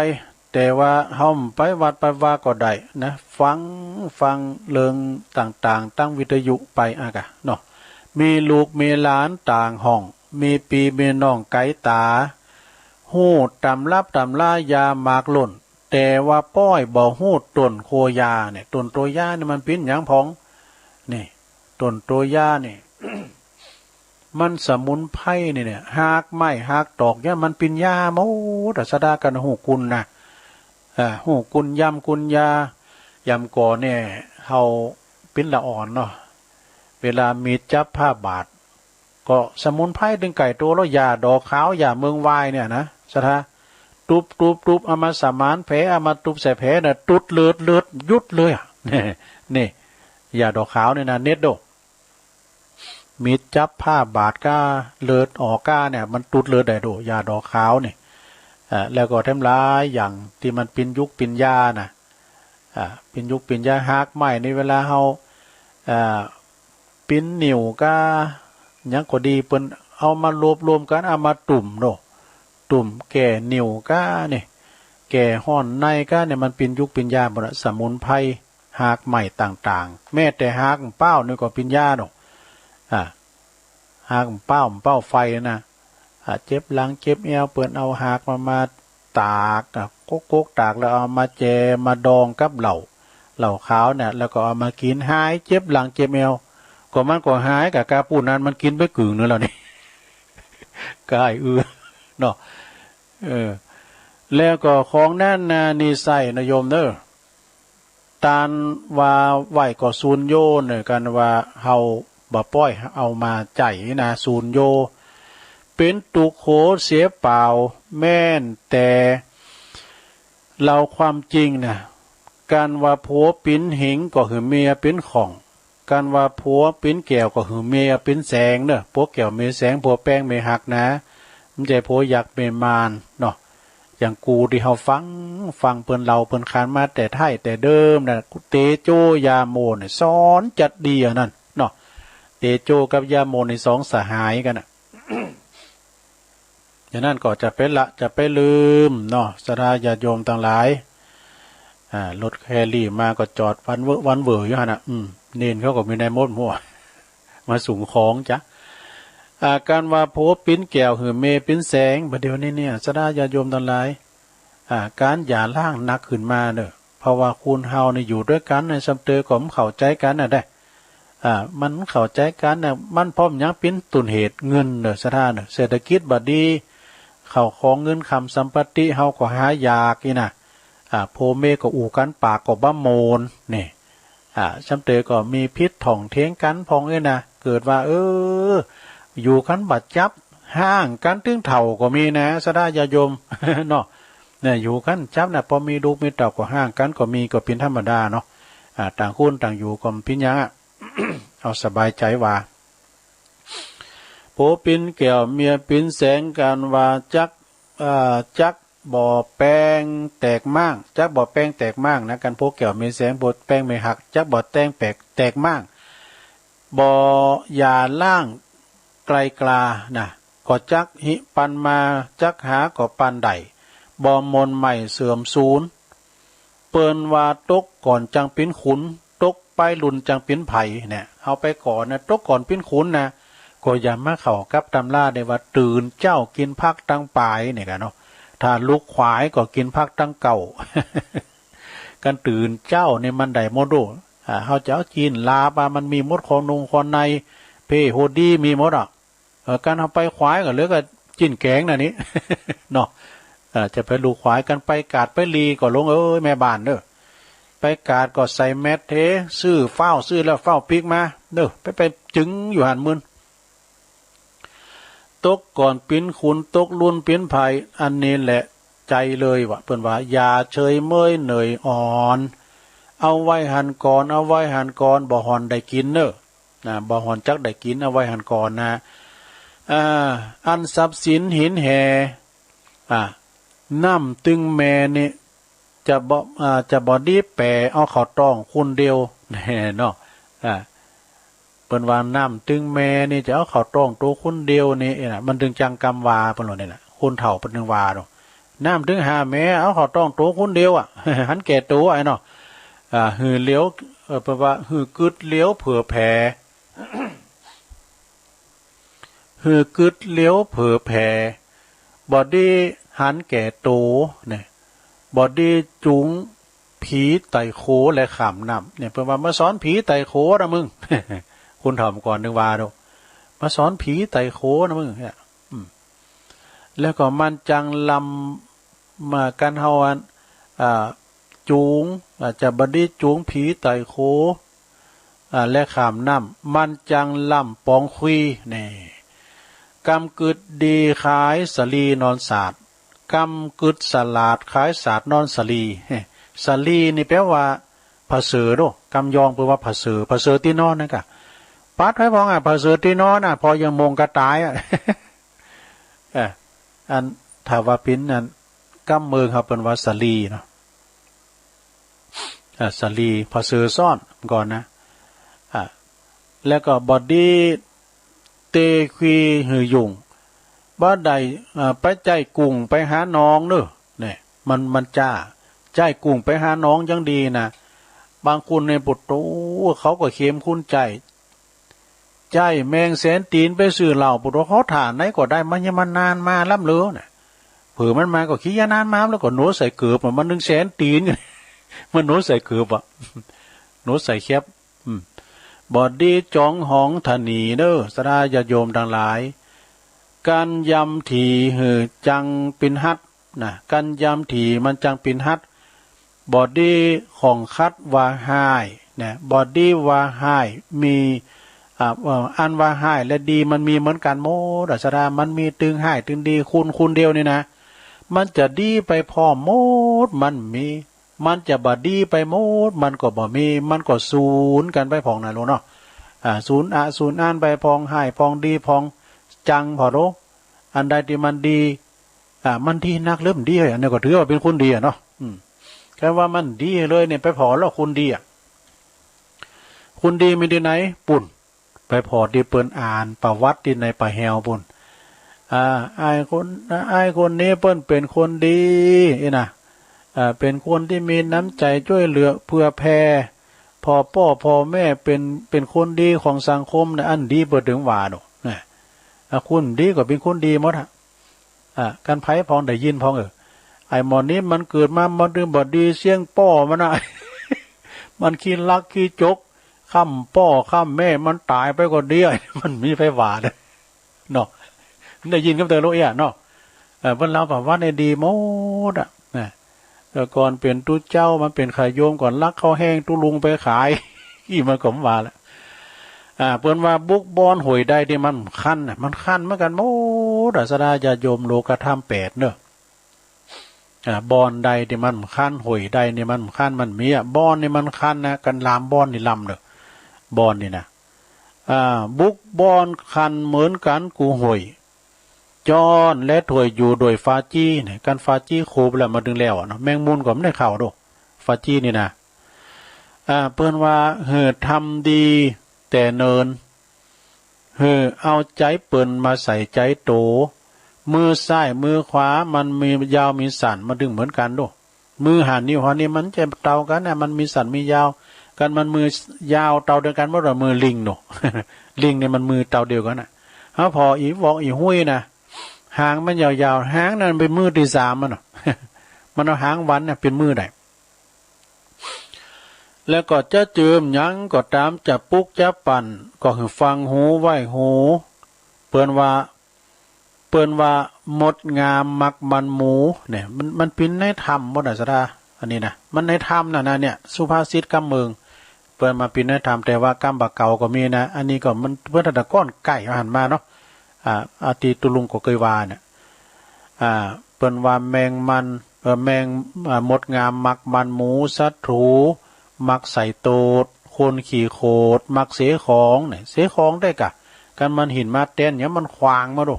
แต่ว่าเฮาบ่ไปวัดไปวาก็ได้นะ ฟัง ฟังเรื่องต่างๆ ตางวิทยุไปอะก่ะเนาะ มีลูกมีหลานต่างห้อง มีปี้มีน้องไก๋ต๋า ฮู้ตำรับตำรายาหมากล้น แต่ว่าป้อยบ่ฮู้ต้นโคยาเนี่ย ต้นโตยาเนี่ยมันเป๋นหยังพ่อง นี่ ต้นโตยาเนี่ย มันสมุนไพรนี่เนี่ย ฮากไม้ฮากตอกเนี่ยมันเป๋นยาหมดอะ ศรัทธากั๋นฮู้กุณนะ อ่า ฮู้กุณยำกุณยา ยำก่อเนี่ย เฮาเป๋นละอ่อนเนาะ เวลามีดจับผ้าบาด ก็สมุนไพรตึงใก้ตั๋วแล้ว หญ้าดอกขาว หญ้าเมืองวายเนี่ยนะ ศรัทธา ตุ๊บตุ๊บตุ๊บ เอามาสมานแผล เอามาตุ๊บใส่แผลน่ะ ตุ๊ดเลือด เลือดหยุดเลยอะ นี่ หญ้าดอกขาวเนี่ยนะ เน็ตโด มีดจับผ้าบาดก้า เลือดออกก้าเนี่ย มันตุ๊ดเลือดได้โด หญ้าดอกขาวนี่ อ่า แล้วก็แถมหลายอย่างตี้มันเป๋นยุกเป๋นยานะ อ่า เป๋นยุกเป๋นยา ฮากไม้นี่เวลาเฮา อ่า ปิ้นนิ่วก้า หยังก็ดี เปิ้นเอามารวบรวมกั๋น เอามาตุ้มโด ตุ้มแก้นิ่วก้านี่ แก้ฮ้อนในก้าเนี่ย มันเป๋นยุกเป๋นยาหมดอะ สมุนไพร ฮากไม้ต่างๆ แม้แต่ฮากเป้านี่ก็เป๋นยาโด อ่า ฮากเป้า เป้าไฟนะ อ่า เจ็บหลังเจ็บแอว เปิ้นเอาฮากมา มาตาก อ่ะ กกๆ ตากแล้วเอามาแจ่มาดองกับเหล้า เหล้าขาวเนี่ย แล้วก็เอามากิ๋น หายเจ็บหลังเจ็บแอว ก็มันก็หายก้า ก้าปู้นั้นมันกิ๋นไปกึ่งนึ่งแล้วนี่ ก้ายอือ เนาะ เออ แล้วก็ของนั้นนะ นี่ใส่นะโยมเน่อ ตานว่าไหว้ก็สูญโยเน่อ กันว่าเฮาบ่ป้อยเอามาใจ๊นะ สูญโย เป๋นตุ๊กข์โขเสียเปล่า แม่นแต่เล่าความจริงนะ กันว่าผัวเป๋นหิงก็หื้อเมียเป๋นข่อง กันว่าผัวเป๋นแก้วก็หื้อเมียเป๋นแสงเน่อ ผัวแก้วเมียแสง ผัวแปงเมียฮักนะ มันใจ้โผยักษ์แม่มารเนาะ อย่างกูตี้เฮาฟัง ฟังเปิ้นเล่าเปิ้นขานมาแต่ไท้แต่เดิมนะ เตโจยาโมเนี่ย สอนจัดดีอันนั้นเนาะ เตโจกับยาโมนี่สองสหายกั๋นน่ะ อย่างนั้นก็จะไปละ จะไปลืมเนาะ ศรัทธาญาติโยมตังหลาย อ่า รถแคลรี่มาก็จอดวันเว่อวันเว่ออยู่หั้นน่ะ อืม เณรเขาก็มีในมดหัว มาส่งของจ๊ะ อ่า ก๋านว่าโผปิ๋นแก้วหื้อเมย์ปิ๋นแสง บ่าเดี่ยวนี้เนี่ย ศรัทธาญาติโยมตังหลาย อ่า ก๋านหย่าร้างหนักขึ้นมาเน่อ เพราะว่าคนเฮานี่อยู่ตวยกั๋นน่ะ ส่ำเต๋อก็บ่เข้าใจ๋กั๋นน่ะแต๊ อ่า มันเข้าใจ๋กั๋นน่ะ มันเพราะหยังเป๋นต้นเหตุ เงินเน่อ ศรัทธาเน่อ เศรษฐกิจบ่ดี ข้าวของเงินคำสัมปติเฮาก็หายากอี้นะ อ่า โผเมย์ก็อู้กั๋น ปากก็บ่ม่วน นี่ อ่า ส่ำเต๋อก็มีผิดถ่องเถียงกั๋นพ่องอี้นะ เกิดว่า เออ อยู่กั๋นบ่จับ ฮ้างกั๋นตึงเฒ่าก็มีนะ ศรัทธาญาติโยม เนาะ เนี่ย อยู่กั๋นจับนะ ปอมีลูกมีเต้าก็ฮ้างกั๋นก็มี ก็เป๋นธรรมดาเนาะ อ่า ต่างคนต่างอยู่ก็บ่เป๋นหยังอะ เอาสบายใจ๋ว่า โผปิ๋นแก้วเมียปิ๋นแสง ก๋านว่าจัก อ่า จักบ่อแปงแตกม้าง จักบ่อแปงแตกม้างนะ ก๋านโผแก้วเมย์แสง โผแปงเมย์หัก จักบ่อแปงแตก แตกม้าง บ่หย่าร้างไกลกานะ ก็จักหิปันมา จักหาก็ปานใด บ่หม่นไหม้เสื่อมสูญ เปิ้นว่าตกก่อนจักเป๋นขุน ตกไปลุ่นจักเป๋นไผเนี่ย เอาไปก่อนนะ ตกก่อนเป๋นขุนนะ ก็อย่ามาเข้ากับตำราได้ว่าตื่นเจ๊ากิ๋นผักตังป๋ายเนี่ยกั๋นเนาะ ถ้าลุกขวายก็กิ๋นผักตังเก๊า ก๋านตื่นเจ๊านี่มันได้หมดโอ้ อ่า เฮาจะเอาจีนลาบอะ มันมีหมด ของนงของใน เพโฮดีมีหมดอะ เออ ก๋านเฮาไปขวายก็เหลือก็จีนแก๋งน่ะนี่ เนาะ เออ จะไปลุกขวาย ก๋านไปกาดไปลีก็ลงเอยแม่บ้านเน่อ ไปกาดก็ใส่แมสเท ซื้อฟ้าว ซื้อแล้วฟ้าวปิ๊กมาเน่อ ไป ไปจึงอยู่หั้นมึน ตกก่อนเป๋นขุน ตกลุ่นเป๋นไผ อันนี้แหละใจ๋เลยว่ะ เปิ้นว่า อย่าเฉยเมยเหน่อยอ่อน เอาไว้หั้นก่อน เอาไว้หั้นก่อน บ่ห่อนได้กิ๋นเน่อ นะ บ่ห่อนจักได้กิ๋น เอาไว้หั้นก่อนนะ อ่า อันทรัพย์สินหินแห่ อ่า น้ำตึงแม่นี่ จะบ่ อ่า จะบ่ดีแป๋เอาเข้าต๊องคนเดียว แน่เนาะ อ่า เปิ้นว่าน้ำตึงแม่นี่จะเอาเข้าต๊องตั๋วคนเดียวนี่นะ มันตึงจังกำว่า เปิ้นว่านี่แหละ คนเฒ่าเปิ้นตึงว่าเนาะ น้ำตึงห้าแม่เอาเข้าต๊องตั๋วคนเดียวอะ หันแก่ตั๋วไอ้เนาะ อ่า หื้อเหลียว เอ่อ เปิ้นว่าหื้อกึ๊ดเหลียวเผื่อแผ่ หื้อกึ๊ดเหลียวเผื่อแผ่ บ่ดีหันแก่ตั๋วเนี่ย บ่ดีจูงผีไต่โขแลข้ามน้ำเนี่ย เปิ้นว่ามาสอนผีไต่โขนะมึง คนเฒ่าก่อนตึงว่าเนาะ มาสอนผีไต่โขนะมึงเนี่ย อืม แล้วก็มันจังลำ มากั๋นเฮาอัน อ่า จูง อ่า จะบ่ดีจูงผีไต่โข อ่า แลข้ามน้ำ มันจังล่ำป๋องคุย แน่ กำกึ๊ดดีคล้ายสะหลีนอนสาด กำกึ๊ดสลาดคล้ายสาดนอนสะหลี สะหลีนี่แปลว่าผะเสริญเนาะ กำยองแปลว่าผะเสริญ ผะเสริญตี้นอนนั่นก่ะ ปัดไว้พ่องอะ ผะเสริญตี้นอนอะ พอยังมงกะต๋ายอะ เออ อัน ถ้าว่าเป๋นอัน กำเมืองเฮาเปิ้นว่าสะหลีเนาะ อ่า สะหลี ผะเสริญซ้อนก่อนนะ อ่า แล้วก็บ่ดีเตคุยหื้อยุ่ง บ่ได้ อ่า ไปใจ๊กุ้งไปหาหนองเน่อ เนี่ย มัน มันจ้า ใจ๊กุ้งไปหาหนองยังดีนะ บางคนเนี่ย โผโธ่ เขาก็เข้มข้นใจ๊ ใจ๊แมงแสนตี๋นไปซื้อเหล้า โผโธ่ เขาถ่าไหนก็ได้ มันยังมานานมาล้ำเหลือน่ะ เผื่อมันมาก็ขี้ยานานมาแล้วก็หนวดใส่เกิบอะ มันนึ่งแสนตี๋น มันหนวดใส่เกิบอะ หนวดใส่แคป อืม บ่ดีจ๋องหองถะหนีเน่อ ศรัทธาญาติโยมตังหลาย กั๋นยำถี่หื้อจังเป๋นหัด นะ กั๋นยำถี่มันจังเป๋นหัด บ่ดีของขัดว่าฮ้าย นะ บ่ดีว่าฮ้าย มี อ่า เอ่อ อันว่าฮ้ายและดีมันมีเหมือนกั๋นหมดอะ ศรัทธา มันมีตึงฮ้ายตึงดี คนคนเดียวนี่นะ มันจะดีไปพร้อมหมด มันมี มันจะบ่ดีไปหมด มันก็บ่มี มันก็สูญกั๋นไปพ่องนะลูกเนาะ อ่า สูญอะ สูญอันไปพ่อง ฮ้ายพ่องดีพ่อง จังพ่องโล อันใดตี้มันดี อ่า มันดีนักหรือมันดี อันนี้ก็ถือว่าเป๋นคนดีอะเนาะ อืม คันว่ามันดีเลยเนี่ย ไปผ่อแล้วคนดีอะ คนดีมีตี้ไหน ปุ้น ไปผ่อตี้เปิ้นอ่านประวัติตี้ในป่าแฮวปุ้น อ่า อ้ายคน อ้ายคนนี้เปิ้นเป๋นคนดี อี้นะ อ่า เป๋นคนตี้มีน้ำใจ๋จ้วยเหลือเผื่อแผ่ ผ่อป้อผ่อแม่ เป๋น เป๋นคนดีของสังคมนะ อันดีเปิ้นตึงว่าโน่นนะ อ่า คนดีก็เป๋นคนดีหมดอะ อ่า คันใผพ่องได้ยินพ่อง เออ ไอ้หม่อนี้มันเกิดมามันตึงบ่ดีเสี้ยงป้อมันนะ มันขี้ลักขี้จก ค้ำป้อค้ำแม่มันต๋ายไปก็ดี มันมีใผว่าเน่อ เนาะ ได้ยินกำเติมลูกเอี้ยเนาะ เออ เปิ้นเล่าประวัติเนี่ยดีหมดอะ นะ แต่ก่อนเป๋นตุ๊เจ้า มาเป๋นข้าโยม ก่อนลักข้าวแห้งตุ๊ลุงไปขาย อี้มันก็ว่าละ อ่า เปิ้นว่าบุกบ่อนห้วยใดตี้มันคันน่ะ มันคันเหมือนกั๋นหมดอะ ศรัทธาญาติโยม โลกธรรมแปดเน่อ อ่า บ่อนใดตี้มันคัน ห้วยใดนี่มันคัน มันมีอะ บ่อนนี่มันคันนะ กันลามบ่อนนี่ลำเน่อ บ่อนนี่นะ อ่า บุกบ่อนคันเหมือนกั๋นกู้ห้วย จ้อนและถ้วยอยู่โดยฟาจี้เนี่ย กันฟาจี้โคบแล้วมันตึงแล้วอะเนาะ แมงมุมก็บ่ได้เข้าโด ฟาจี้นี่นะ อ่า เปิ้นว่าหื้อทำดีแต่เนิน หื้อเอาใจ๋เปิ้นมาใส่ใจ๋โต มือซ้ายมือขวามันมียาวมีสั้น มันตึงเหมือนกั๋นโด มือห้านิ้วห้านิ้วมันจะเต้ากั๋นนะ มันมีสั้นมียาว กันมันมือยาวเต้าเดียวกั๋นหมดว่ามือลิงโน่น ลิงเนี่ยมันมือเต้าเดียวกั๋นน่ะ เฮาผ่ออี่วอกอี่ฮุ้ยนะ หางมันยาวๆ หางนั้นเป๋นมือตี้สามมันเนาะ มันเอาหางหวันเนี่ยเป๋นมือได้ แล้วก็จะจืมหยังก็ต๋าม จะปุ๊กจะปั่น ก็หื้อฟังหูไว้หู เปิ้นว่า เปิ้นว่ามดงามมักมันหมูเนี่ย มัน มันเป๋นในธรรมหมดอะ ศรัทธา อันนี้นะ มันในธรรมนะนะเนี่ย สุภาษิตกำเมือง เปิ้นมาเป๋นในธรรม แต่ว่ากำบ่าเก่าก็มีนะ อันนี้ก็มัน เปิ้นตะก้อนไก่เอาหันมาเนาะ อ่า อาตี้ตุ๊ลุงก็เกยว่าเนี่ย อ่า เปิ้นว่าแมงมัน เอ่อ แมง อ่า มดงามมักมันหมู ศัตรู๋มักใส่โตด คนขี้โขดมักเสของเนี่ย เสของได้ก่ะ กันมันหินมาแตนหยังมันขว้างมาโด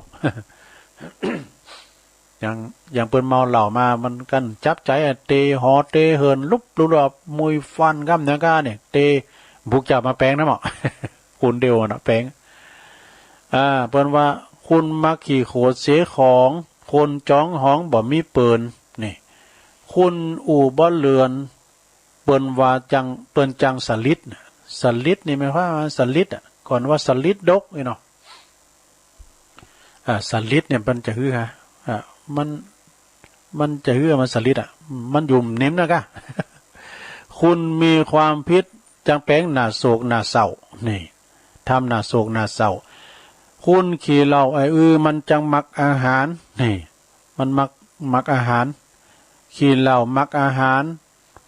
อย่าง อย่างเปิ้นเมาเหล้ามา มันกั๋นจับใจ๋อะ เตะหอเตะเหิน ลุบลุบลุบ มุยฟันกำเนี้ยก้าเนี่ย เตะ บุกจับมาแป๋งนะหมอ คนเดียวน่ะแป๋ง อ่า เปิ้นว่าคนมักขี้โขดเสของ คนจองหองบ่มีเปิ่น นี่ คนอู้บ่เลือน เปิ้นว่าจัง เปิ้นจังสลิดน่ะ สลิดนี่หมายความว่าสลิดอะ ก่อนว่าสลิดดกนี่เนาะ อ่า สลิดเนี่ยมันจะหื้อฮะ อ่า มัน มันจะหื้อมันสลิดอะ มันอยู่นิ่มนะกะ คนมีความผิดจังแป๋งหน้าโศกหน้าเศร้า นี่ ทำหน้าโศกหน้าเศร้า คนขี้เหล้าไอ้อือ มันจังมักอาหาร นี่ มันมัก มักอาหาร ขี้เหล้ามักอาหาร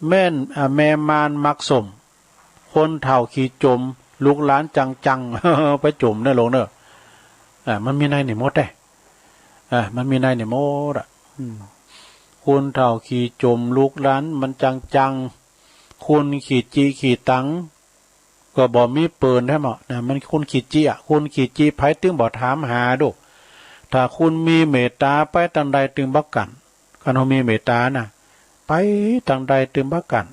แม่น อ่า แม่มารมักส้ม คนเฒ่าขี้จม ลูกหลานจังจัง ไปจมเน่อลงเน่อ อ่า มันมีในนี่หมดเด้ อ่า มันมีในนี่หมดอะ อืม คนเฒ่าขี้จม ลูกหลานมันจังจัง คนขี้จิขี้ตัง ก็บ่มีเปิ่นแท้หมอนะ มันคนขี้จิอะ คนขี้จิไผตึงบ่ถามหาโด ถ้าคนมีเมตต๋าไปตางใดตึงบ่กั๋น คันเฮามีเมตต๋านะ ไปตางใดตึงบ่กั๋น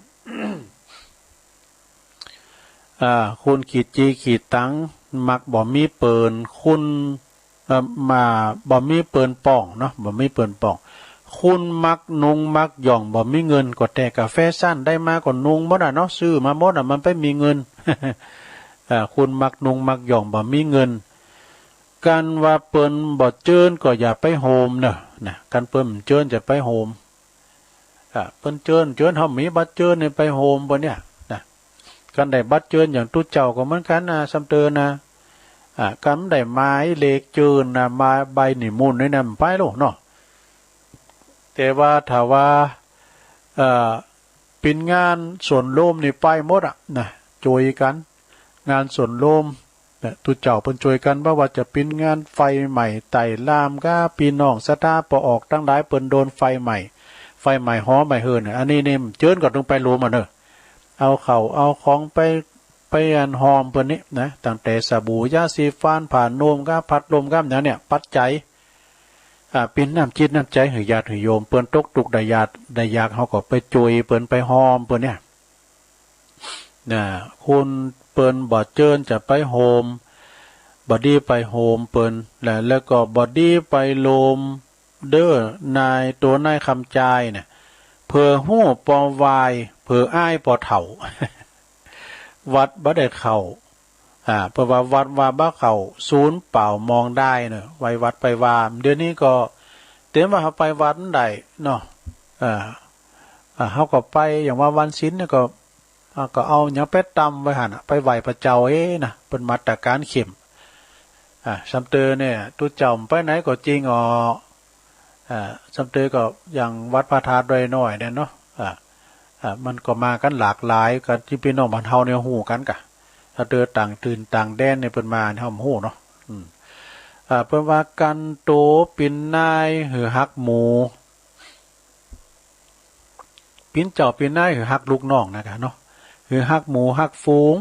อ่า คนขี้จิขี้ตัง มักบ่มีเปิ่น คน เอ่อ มา บ่มีเปิ่นป่องเนาะ บ่มีเปิ่นป่อง คนมักนุ่งมักหย่อง บ่มีเงิน ก็แต่กาแฟชั่นได้มาก็นุ่งหมดอะเนาะ ซื้อมาหมดอะ มันไปมีเงิน อ่า คนมักนุ่งมักหย่อง บ่มีเงิน กันว่าเปิ้นบ่เจิญก็อย่าไปโฮมเน่อ นะ กันเปิ้นบ่เจิญจะไปโฮม อ่า เปิ้นเจิญ เจิญ เฮามีบัตรเจิญนี่ไปโฮมเปิ้นเนี่ย นะ กันได้บัตรเจิญอย่างตุ๊เจ้าก็เหมือนกั๋นนะ ซ้ำเติมนะ อ่า กันได้หมายเลขเจิญนะ มาใบนิมนต์นี่นะ ไปโลดเนาะ แต่ว่าถ้าว่า เอ่อ เป๋นงานส่วนรวมนี่ไปหมดอะ นะ จ้วยกั๋น งานส่วนรวม เนี่ย ตุ๊เจ้าเปิ้นจ้วยกั๋น บ่ว่าจะเป๋นงานไฟไหม้ไต่ลามก้า ปี้น้องศรัทธาป้อออกตังหลายเปิ้นโดนไฟไหม้ ไฟไหม้หอไหม้เฮือนเนี่ย อันนี้นี่เจิญก็ต้องไปโฮมอะเน่อ เอาข้าวเอาของไป ไปอันหอมเปิ้นนี่นะ ตั้งแต่สบู่ ยาสีฟัน ผ้านุ่มก้า พัดลมก้า อย่างเนี่ย ปัจจัย อ่า เป๋นน้ำจิตน้ำใจ๋หื้อญาติหื้อโยม เปิ้นตกตุ๊กข์ได้ยากได้ยาก เฮาก็ไปจุยเปิ้น ไปฮอมเปิ้นเนี่ย นะ คุณเปิ้นบ่เจิญจะไปโฮม บ่ดีไปโฮมเปิ้น และ แล้วก็บ่ดีไปโฮมเด้อ นาย ตัวนายคำจ่ายเนี่ย เผื่อฮู้ปอวาย เผื่ออ้ายปอเฒ่า วัดบ่ได้เข้า อ่า เปิ้นว่าวัดว่าบ่เข้า สูญเปล่ามองดายเนาะ ไปวัดไปวา เดี๋ยวนี้ก็ เต็มว่าเฮาไปวัดบ่ได้เนาะ อ่า อ่า เฮาก็ไป อย่างว่าวันศีลเนี่ยก็ อ่า ก็เอาหยังไปตำไว้หั้นน่ะ ไปไหว้พระเจ้าเอ้นะ เปิ้นมาตรการเข้ม อ่า ซำเตอเนี่ย ตุ๊เจ้าไปไหนก็จริงอ๋อ อ่า ซำเตอก็อย่างวัดพระธาตุดอยน้อยเนี่ยเนาะ อ่า อ่า มันก็มากั๋นหลากหลาย กั๋นตี้ปี้น้องบ้านเฮาเนี่ยฮู้กั๋นกะ ซำเตอต่างถิ่นต่างแดนเนี่ยเปิ้นมาเนี่ยเฮาบ่ฮู้เนาะ อืม อ่า เปิ้นว่ากั๋นโตเป๋นนายหื้อฮักหมู่ เป๋นเจ้าเป๋นนายหื้อฮักลูกน้องนะกะเนาะ หื้อฮักหมู่ฮักฝูง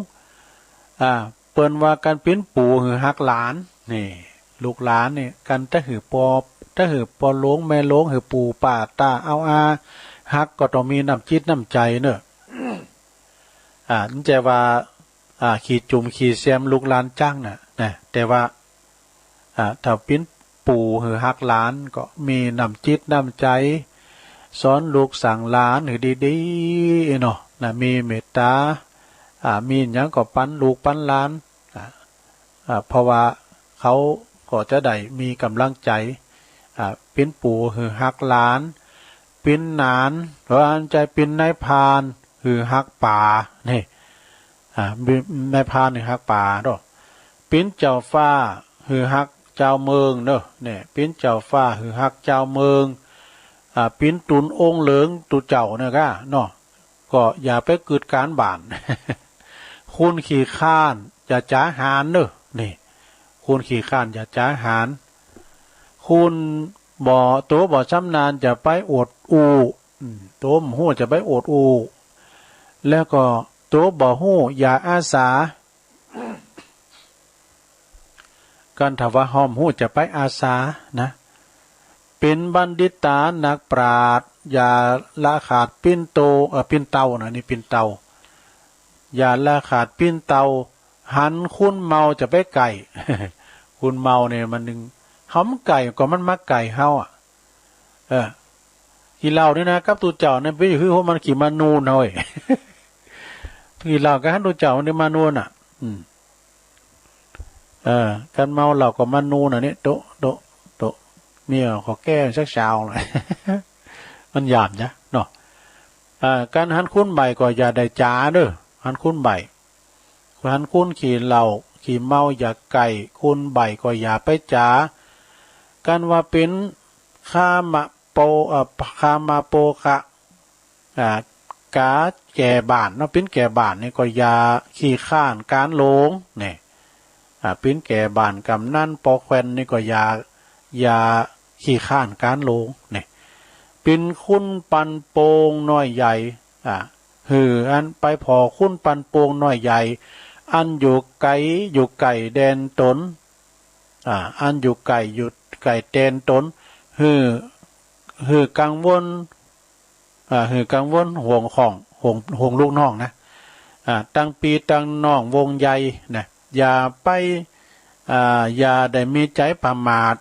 อ่า เปิ้นว่ากั๋นเป๋นปู่หื้อฮักหลาน นี่ ลูกหลานนี่ กั๋นตะหื้อปอ ตะหื้อปอหลวงแม่หลวง หื้อปู่ป้าต๋าอาวอา ฮักก็ต้องมีน้ำจิตน้ำใจ๋เนาะ อ่า บ่ใจ้ว่า อ่า ขี้จุ่มขี้แซมลูกหลานจั๊งน่ะ นะ แต่ว่า อ่า ถ้าเป๋นปู่หื้อฮักหลานก็มีน้ำจิตน้ำใจ๋ สอนลูกสั่งหลานหื้อดีๆ เนาะ นะ มีเมตต๋า อ่า มีหยังก็ปันลูกปันหลาน อ่า อ่า เพราะว่าเขาก็จะได้มีก๋ำลังใจ๋ อ่า เป๋นปู่หื้อฮักหลาน เป๋นหนาน บ่ใจ้เป๋นนายพรานหื้อฮักป๋า นี่ อ่า นายพรานหื้อฮักป๋าเนาะ เป๋นเจ้าฟ้าหื้อฮักจาวเมืองเนาะ เนี่ย เป๋นเจ้าฟ้าหื้อฮักจาวเมือง อ่า เป๋นตุ๊นองค์เหลืองตุ๊เจ้าเนี่ยกะเนาะ ก็อย่าไปกึ๊ดก๋านบ้าน คนขี้คร้านอย่าจ๋าหาญเนาะ นี่ คนขี้คร้านอย่าจ๋าหาญ คนบ่ โตบ่ชำนาญจะไปอวดอู้ อืม โตบ่ฮู้จะไปอวดอู้ แล้วก็โตบ่ฮู้อย่าอาสา กั๋นถ้าว่าเฮาบ่ฮู้จะไปอาสานะ เป๋นบัณฑิตานักปราชญ์ อย่าละขาดปิ้นโต เอ่อ ปิ้นเต้านะ นี่ปิ้นเต้า อย่าละขาดปิ้นเต้า หันคนเมาจะไปใก้ คนเมาเนี่ยมันนึ่ง เฮาบ่ใก้ก็มันมาใก้เฮาอะ เออ ขี้เหล้านี่นะ กับตุ๊เจ้าเนี่ย ไปหื้อมันขี้มานูนเฮ้ย ขี้เหล้ากับหันตุ๊เจ้ามันได้มานูนน่ะ อืม เออ กั๋นเมาเหล้าก็มานูนน่ะ นี่ โต๊ะ โต๊ะ โต๊ะ เมียขอแก้สักซาวหน่อย มันหยาบนะเนาะ อ่า กั๋นหันคนใบ้ก็อย่าได้จ๋าเนาะ หันคนใบ้ หันคนขี้เหล้าขี้เมาอย่าใก้ คนใบ้ก็อย่าไปจ๋า กั๋นว่าเป๋นคามะโป เอ่อ คามะโปคะ อ่า ก๋าแก่บ้านเนาะ เป๋นแก่บ้านนี่ก็อย่าขี้คร้านก๋านหลง เนี่ย อ่า เป๋นแก่บ้านกำนันปอแควนนี่ก็อย่า อย่าขี้คร้านก๋านหลง เนี่ย เป๋นคนปั่นป่วงน้อยใหญ่ อ่า หื้ออันไปผ่อคนปั่นป่วงน้อยใหญ่ อันอยู่ไก๋ อยู่ไก๋แดนต๋น อ่า อันอยู่ไก๋ อยู่ไก๋แดนต๋น หื้อ หื้อกังวล อ่า หื้อกังวลห่วงของ ห่วง ห่วงลูกน้องนะ อ่า ตังปี้ตังน้องวงใหญ่นะ อย่าไป อ่า อย่าได้มีใจ๋ประมาท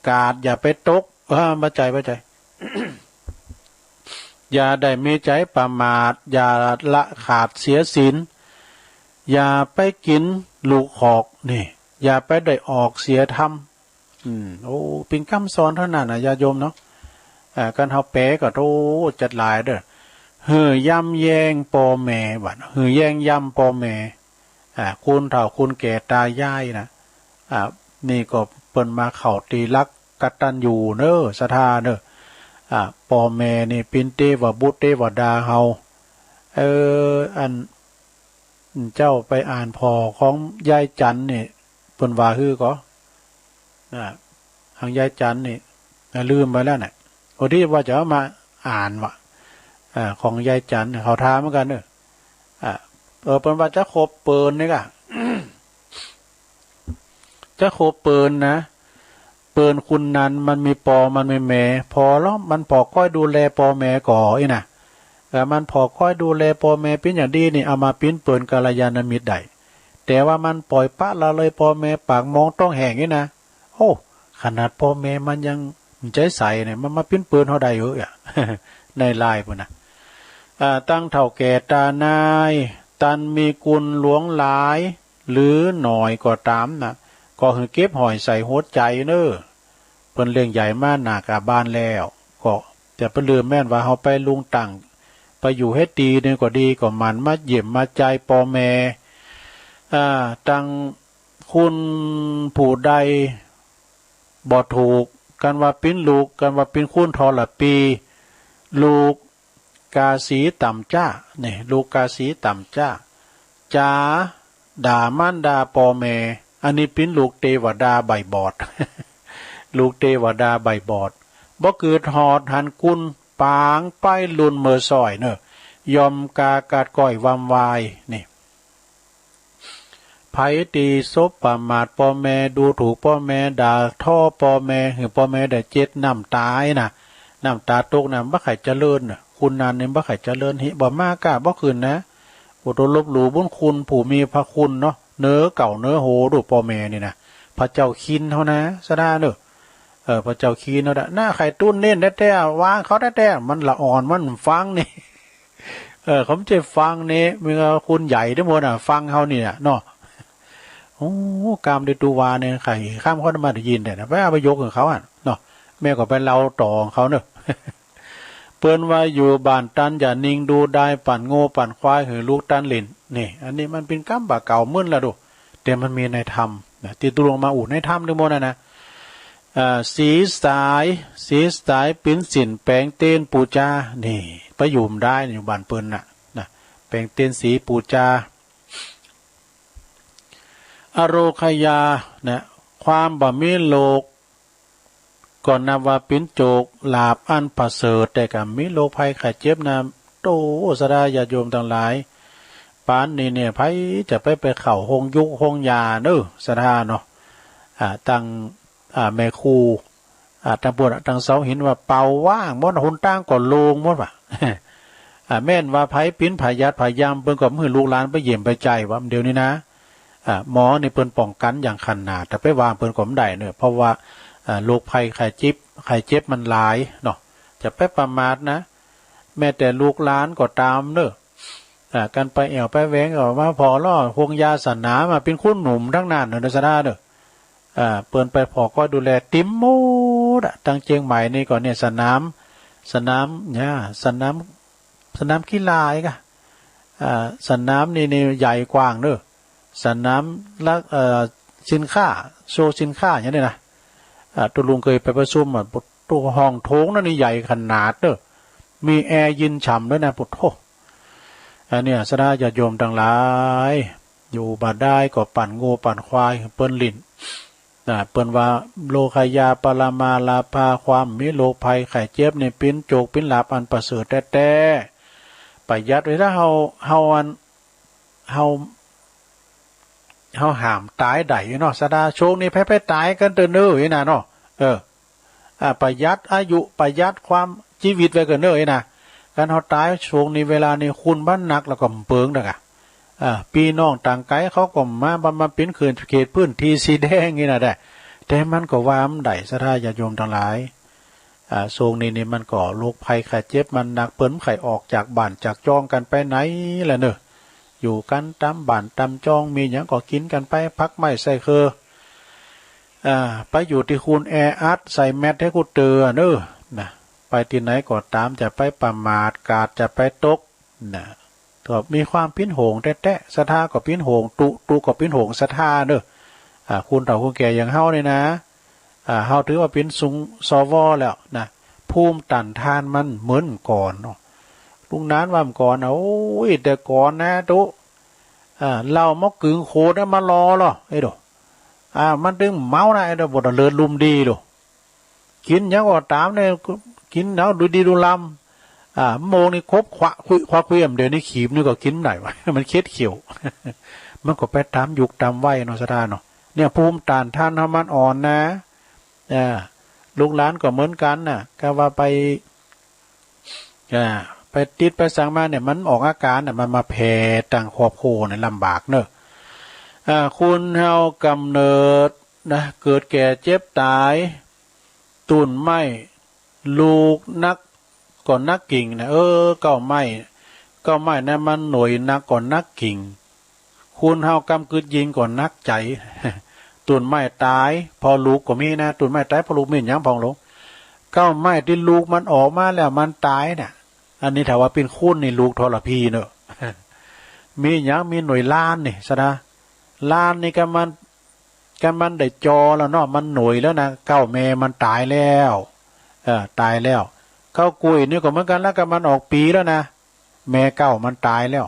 กาดอย่าไปตก เออ บ่ใจ้ บ่ใจ้ อย่าได้มีใจ๋ประมาท อย่าละขาดเสียศีล อย่าไปกิ๋นลูกหอก นี่ อย่าไปได้ออกเสียธรรม อืม โอ้ เป๋นกำสอนเต้านั้นน่ะ ญาติโยมเนาะ อ่า กั๋นเฮาแป๋ก็ โธ่ จัดหลายเนาะ หื้อย้ำแย้งป้อแม่ บัด หื้อแย้งย้ำป้อแม่ อ่า คนเฒ่าคนแก่ต๋ายายนะ อ่า นี่ก็เปิ้นมาเข้าตี้หลักกตัญญูเนาะ ศรัทธาเนาะ อ่า ป้อแม่นี่เป๋นเตวบุตรเตวดาเฮา เออ อัน เจ้าไปอ่านผ่อของยายจั๋นนี่ เปิ้นว่าหื้อก่อ อ่า ของยายจั๋นนี่ อ่า ลืมไปแล้วน่ะ พอดีว่าจะเอามาอ่านว่ะ อ่า ของยายจั๋น เขาถามเหมือนกั๋นเนาะ อ่า เออ เปิ้นว่าจะคบเปิ้นนี่ก่ะ จะคบเปิ้นนะ เปิ้นคนนั้นมันมีป้อมันมีแม่ ผ่อลอ มันผ่อก้อยดูแลป้อแม่ก่ออี้นะ เออ มันผ่อก้อยดูแลป้อแม่เป๋นอย่างดีนี่ เอามาปิ้นเปิ้นกัลยาณมิตรได้ แต่ว่ามันป่อยปละละเลยป้อแม่ ปากมองต๊องแห้งอี้นะ โอ้ ขนาดป้อแม่มันยังบ่ใจ๋ใส่เนี่ย มันมาปิ้นเปิ้นเฮาได้เหรอ อะ ในลายปู้นนะ อ่า ตังเฒ่าแก่ต๋านาย ตันมีกุณหลวงหลาย หรือหน้อยก็ต๋ามนะ ก็หื้อเก็บห้อยใส่หัวใจ๋เน่อ เปิ้นเลี้ยงใหญ่มาหน้ากาบ้านแล้ว ก็จะไปลืมแม่นว่าเฮาไปลุงตั้ง ไปอยู่เฮ็ดดีนี่ก็ดี ก็หมั่นมาเยี่ยมมาใจ๋ป้อแม่ อ่า ตังคุณผู้ใดบ่ถูก กันว่าเป๋นลูก กันว่าเป๋นคุณทรปี ลูกกาสีต่ำจ๊า นี่ ลูกกาสีต่ำจ๊า จ๋าด่ามารดาป้อแม่ อันนี้เป๋นลูกเตวดาใบบอด ลูกเตวดาใบบอด บ่เกิดฮอดหันกุณ ปางไปลุ่นเมอซ้อยเน่อ ย่อมกากัดก้อยวำวาย นี่ ใผตี้สบประมาทป้อแม่ ดูถูกป้อแม่ ด่าถ้อป้อแม่ หื้อป้อแม่ได้เจ็ดน้ำต๋าอี้นะ น้ำต๋าตกนะ บ่ใค่เจริญน่ะ คนนั้นนี่บ่ใค่เจริญ หิบ่มาก้าบ่ขึ้นนะ โอ้ ตัวลบหลู่บุญคุณผู้มีพระคุณเนาะ เหนือเก้าเหนือโหดูป้อแม่นี่นะ พระเจ้าคินเฮานะ สะดาเน่อ เออ พระเจ้าคินเฮานะ หน้าใค่ตุ้นเน้นแต๊ๆ วางเขาแต๊ๆ มันละอ่อน มันฟังนี่ เออ เขาบ่ใจ้ฟังนี่ มีแต่คนใหญ่ตังหมดน่ะ ฟังเฮานี่น่ะเนาะ โอ้ กามได้ตูวาเนี่ย ใค่ข้ามเขามาได้ยินแต่นะ ไปเอาไปยกของเขาอะเนาะ แม่ก็ไปเล่าต่อของเขาเนาะ เปิ้นว่าอยู่บ้านตันอย่านิ่งดูดาย ปั่นงัวปั่นควายหื้อลูกตันเล่น นี่ อันนี้มันเป๋นกำบ่าเก่ามึนละดู แต่มันมีในธรรมนะ ตี้ตุ๊ลุงมาอู้ในธรรมตังหมดน่ะนะ อ่า สีสาย สีสายเป๋นศีลแป๋งเตียนปู๋จา นี่ ไปอยู่บ่ได้ อยู่บ้านเปิ้นน่ะ นะ แป๋งเตียนศีลปู๋จา อโรคยา นะ ความบ่มีโรค ก็นับว่าเป๋นโจคลาภอันประเสริฐ แต่ก็มีโรคภัยไข้เจ็บนะ โธ่ ศรัทธาญาติโยมตังหลาย ปานนี้เนี่ย ใผจะไป ไปเข้าโฮงยุกโฮงยาเน่อ ศรัทธาเนาะ อ่า ตัง อ่า แม่ครู อ่า ตังปู้น ตังเสาหินว่าเป๋าว่างหมด หนตางก็โล่งหมดว่ะ อ่า แม่นว่าใผเป๋นพยาธิพยาม เปิ้นก็บ่หื้อลูกหลานไปเยี่ยมไปใจ๋ว่ะ เดี๋ยวนี้นะ อ่า หมอนี่เปิ้นป้องกั๋นอย่างขนาด แต่ไปว่าเปิ้นก็บ่ได้เน่อ เพราะว่า อ่า โรคภัยไข้เจ็บ ไข้เจ็บมันหลายเนาะ จะไปประมาทนะ แม้แต่ลูกหลานก็ต๋ามเน่อ อ่า กันไปแอ่วไปแหวงก็มาผ่อลอโฮงยาสนาม มาเป๋นคนหนุ่มตังนั้นเน่อ ศรัทธาเน่อ อ่า เปิ้นไปผ่อก้อยดูแลเต๋มหมดอะ ตังเจียงใหม่นี่ก็เนี่ย สนาม สนามเนี่ย สนาม สนามกีฬาอีกอะ อ่า สนามนี่ นี่ใหญ่กว้างเน่อ สนามละ เอ่อ สินค้า โชว์สินค้าอย่างนี้นะ อ่า ตุ๊ลุงเกยไปประชุมอะ ตุ๊ห้องโถงนั้นนี่ใหญ่ขนาดเน่อ มีแอร์เย็นฉ่ำด้วยนะ โอ้โธ่ อันเนี้ย ศรัทธาญาติโยมตังหลาย อยู่บ่ได้ก็ปั่นงัวปั่นควายหื้อเปิ้นเล่น นะ เปิ้นว่า โรคยาปรมาลาภา ความมีโรคภัยไข้เจ็บนี่เป๋นโจคเป๋นลาภอันประเสริฐแต๊ๆ ประหยัดไว้ ถ้าเฮา เฮาอัน เฮา เฮาห้ามต๋ายได้อยู่เนาะ ศรัทธา โชคนี้ใผๆ ต๋ายกั๋นเต๊อะเน่อ อี้นะเนาะ เออ อ่า ประหยัดอายุ ประหยัดความจีวิตไว้ก่อนเน่อ อี้นะ คันเฮาต๋ายโชคนี้เวลานี้ คนมันนักแล้วก็บ่เปิงดอกอะ อ่า ปี้น้องต่างไก๋เขาก็มา มา มาเป๋นเขต เขตพื้นที่สีแดงอี้นะได้ แต่มันก็ว่าบ่ได้ ศรัทธาญาติโยมตังหลาย อ่า โชคนี้นี่มันก็โรคภัยไข้เจ็บมันนัก เปิ้นบ่ใค่ออกจากบ้านจากจ้องกั๋นไปไหนละเน่อ อยู่กั๋นต๋ามบ้านต๋ามจ้อง มีหยังก็กิ๋นกั๋นไป ผักไม้ไส้เคือ อ่า ไปอยู่ตี้คนแออัด ใส่แมสให้กู้เตื้อเน่อ นะ ไปตี้ไหนก็ต๋าม จะไปประมาท กาดจะไปตก นะ ก็มีความเป๋นห่วงแต๊ๆ ศรัทธาก็เป๋นห่วง ตุ๊ ตุ๊ก็เป๋นห่วงศรัทธาเน่อ อ่า คนเฒ่าคนแก่อย่างเฮานี่นะ อ่า เฮาถือว่าเป๋นสุง สว แล้วนะ ภูมิต้านทานมันเหมือนก่อนเนาะ ลุงหนานว่าก่อนนะ โอ้ย แต่ก่อนนะตุ๊ อ่า เหล้ามาก๋ึ่งขวดนะ มาหล่อเหรอ ไอ้โด อ่า มันตึงเมานะ ไอ้โด บ่เลิศลุ่มดีโด กิ๋นหยังก็ต๋ามเนี่ย กิ๋นเอาดูดีดูลำ อ่า โมงนี่ครบขวะคุย ขวะคุย เดี๋ยวนี้ขีบนี่ก็กิ๋นบ่ได้วะ มันเข็ดเขี้ยว มันก็ไปต๋ามยุคต๋ามวัยเนาะ ศรัทธาเนาะ เนี่ย ภูมิต้านทานเฮามันอ่อนนะ อ่า ลูกหลานก็เหมือนกั๋นน่ะ กาว่าไป อ่า ไปติดไปสังมาเนี่ย มันออกอาก๋านน่ะ มันมาแผ่ตังครอบครัวเนี่ยลำบากเนอะ อ่า คนเฮากำเนิดนะ เกิดแก่เจ็บต๋าย ต้นไม้ลูกนักก็นักกิ่งนะ เออ เก๊าไม้ เก๊าไม้นั้นมันหน่วยนักก็นักกิ่ง คนเฮากำกึ๊ดยิงก็นักใจ๋ ต้นไม้ต๋ายเพราะลูกก็มีนะ ต้นไม้ต๋ายเพราะลูก มีหยังพ่องหลวง เก๊าไม้ตี้ลูกมันออกมาแล้วมันต๋ายน่ะ อันนี้ถ้าว่าเป๋นคนนี่ลูกทรพีเนอะ มีหยัง มีหน่วยล้านนี่สะนะ ล้านนี่ก็มัน ก็มันได้จอแล้วเนาะ มันหน่วยแล้วนะ เก๊าแม่มันต๋ายแล้ว เออ ต๋ายแล้ว เก๊ากล้วยนี่ก็เหมือนกั๋นละ ก็มันออกปี๋แล้วนะ แม่เก๊ามันต๋ายแล้ว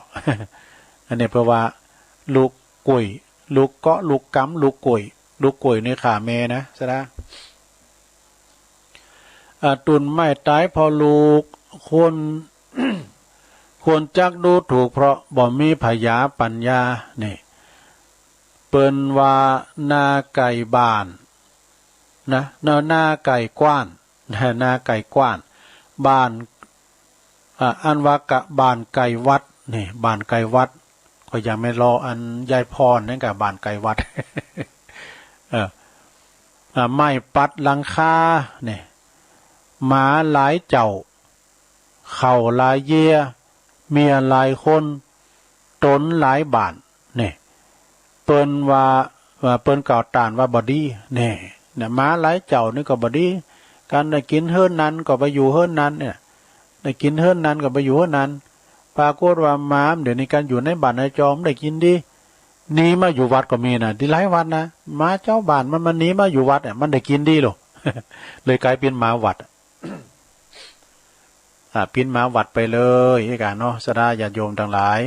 อันนี้เพราะว่าลูกกล้วย ลูกเกาะ ลูกกำ ลูกกล้วย ลูกกล้วยนี่ฆ่าแม่นะสะนะ อ่า ต้นไม้ต๋ายเพราะลูก คน คนจักดูถูกเพราะบ่มีผญาปั๋ญญา นี่ เปิ้นว่านาไก่บ้านนะ นา นาไก่กว้าน นาไก่กว้าน บ้าน อ่า อันว่ากะบ้านไก่วัด นี่ บ้านไก่วัด ก็ยังแม่นลออันยายพรนั่นกะบ้านไก่วัด เออ อ่า ไม้ปัดหลังคา นี่ หมาหลายเจ้า เข้าหลายเยีย เมียหลายคน ตนหลายบ้าน นี่ เปิ้นว่า ว่าเปิ้นกล่าวต้านว่าบ่ดี นี่ เนี่ย หมาหลายเจ้านี่ก็บ่ดี กันได้กิ๋นเฮือนนั้นก็ไปอยู่เฮือนนั้นเนี่ย ได้กิ๋นเฮือนนั้นก็ไปอยู่เฮือนนั้น ปรากฏว่าหมาเดี๋ยวนี้กันอยู่ในบ้านในจอมได้กิ๋นดี หนีมาอยู่วัดก็มีนะ ตี้หลายวัดนะ หมาจาวบ้านมัน มันหนีมาอยู่วัดเนี่ย มันได้กิ๋นดีโลด เลยก๋ายเป๋นหมาวัด อ่า เป๋นหมาวัดไปเลย อีกอ่ะเนาะ ศรัทธาญาติโยมตังหลาย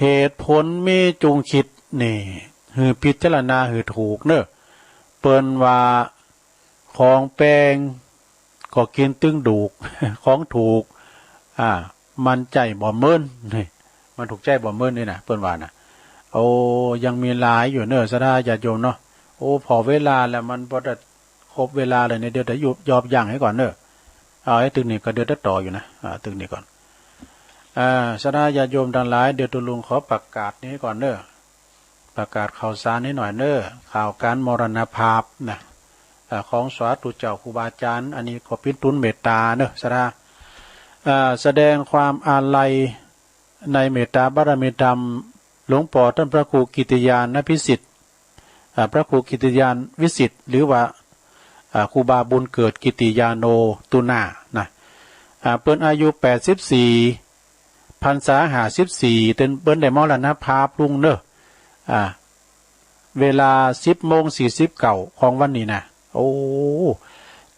เหตุผลมีจุ่งคิดนี่ หื้อพิจารณาหื้อถูกเนอะ เปิ้นว่าของแปงก็กิ๋นตึงดูก ของถูก อ่า มันใจ๊บ่เมิน นี่ มันถูกใจ๊บ่เมินนี่นะ เปิ้นว่านะ โอ้ ยังมีหลายอยู่เนอะ ศรัทธาญาติโยมเนาะ โอ้ ผ่อเวลาแล้วมันบ่ได้ ครบเวลาเลยเนี่ย เดี๋ยวจะหยุด ยอบยั้งหื้อก่อนเนอะ เอาหื้อตึงนี้ก่อน เดี๋ยวจะต่ออยู่นะ อ่า ตึงนี้ก่อน อ่า ศรัทธาญาติโยมตังหลาย เดี๋ยวตุ๊ลุงขอประกาศนี้ก่อนเนอะ ประกาศข่าวสารนี้หน่อยเนอะ ข่าวก๋านมรณภาพนะ อ่า ของสาธุเจ้าครูบาอาจารย์ อันนี้ก็เป๋นตุนเมตต๋าเนอะ ศรัทธา อ่า แสดงความอาลัย ในเมตต๋าบารมีธรรม หลวงป้อต้านพระครูกิตติญาณวิสิทธิ์ อ่า พระครูกิตติญาณวิสิทธิ์ หรือว่า อ่า ครูบาบุญเกิดกิตติญาโณ ตุ๊หน้านะ อ่า เปิ้นอายุแปดสิบสี่ พรรษาห้าสิบสี่ เปิ้น เปิ้นได้มรณภาพลุงเนอะ อ่า เวลาสิบโมงสี่สิบเก้าของวันนี้นะ โอ้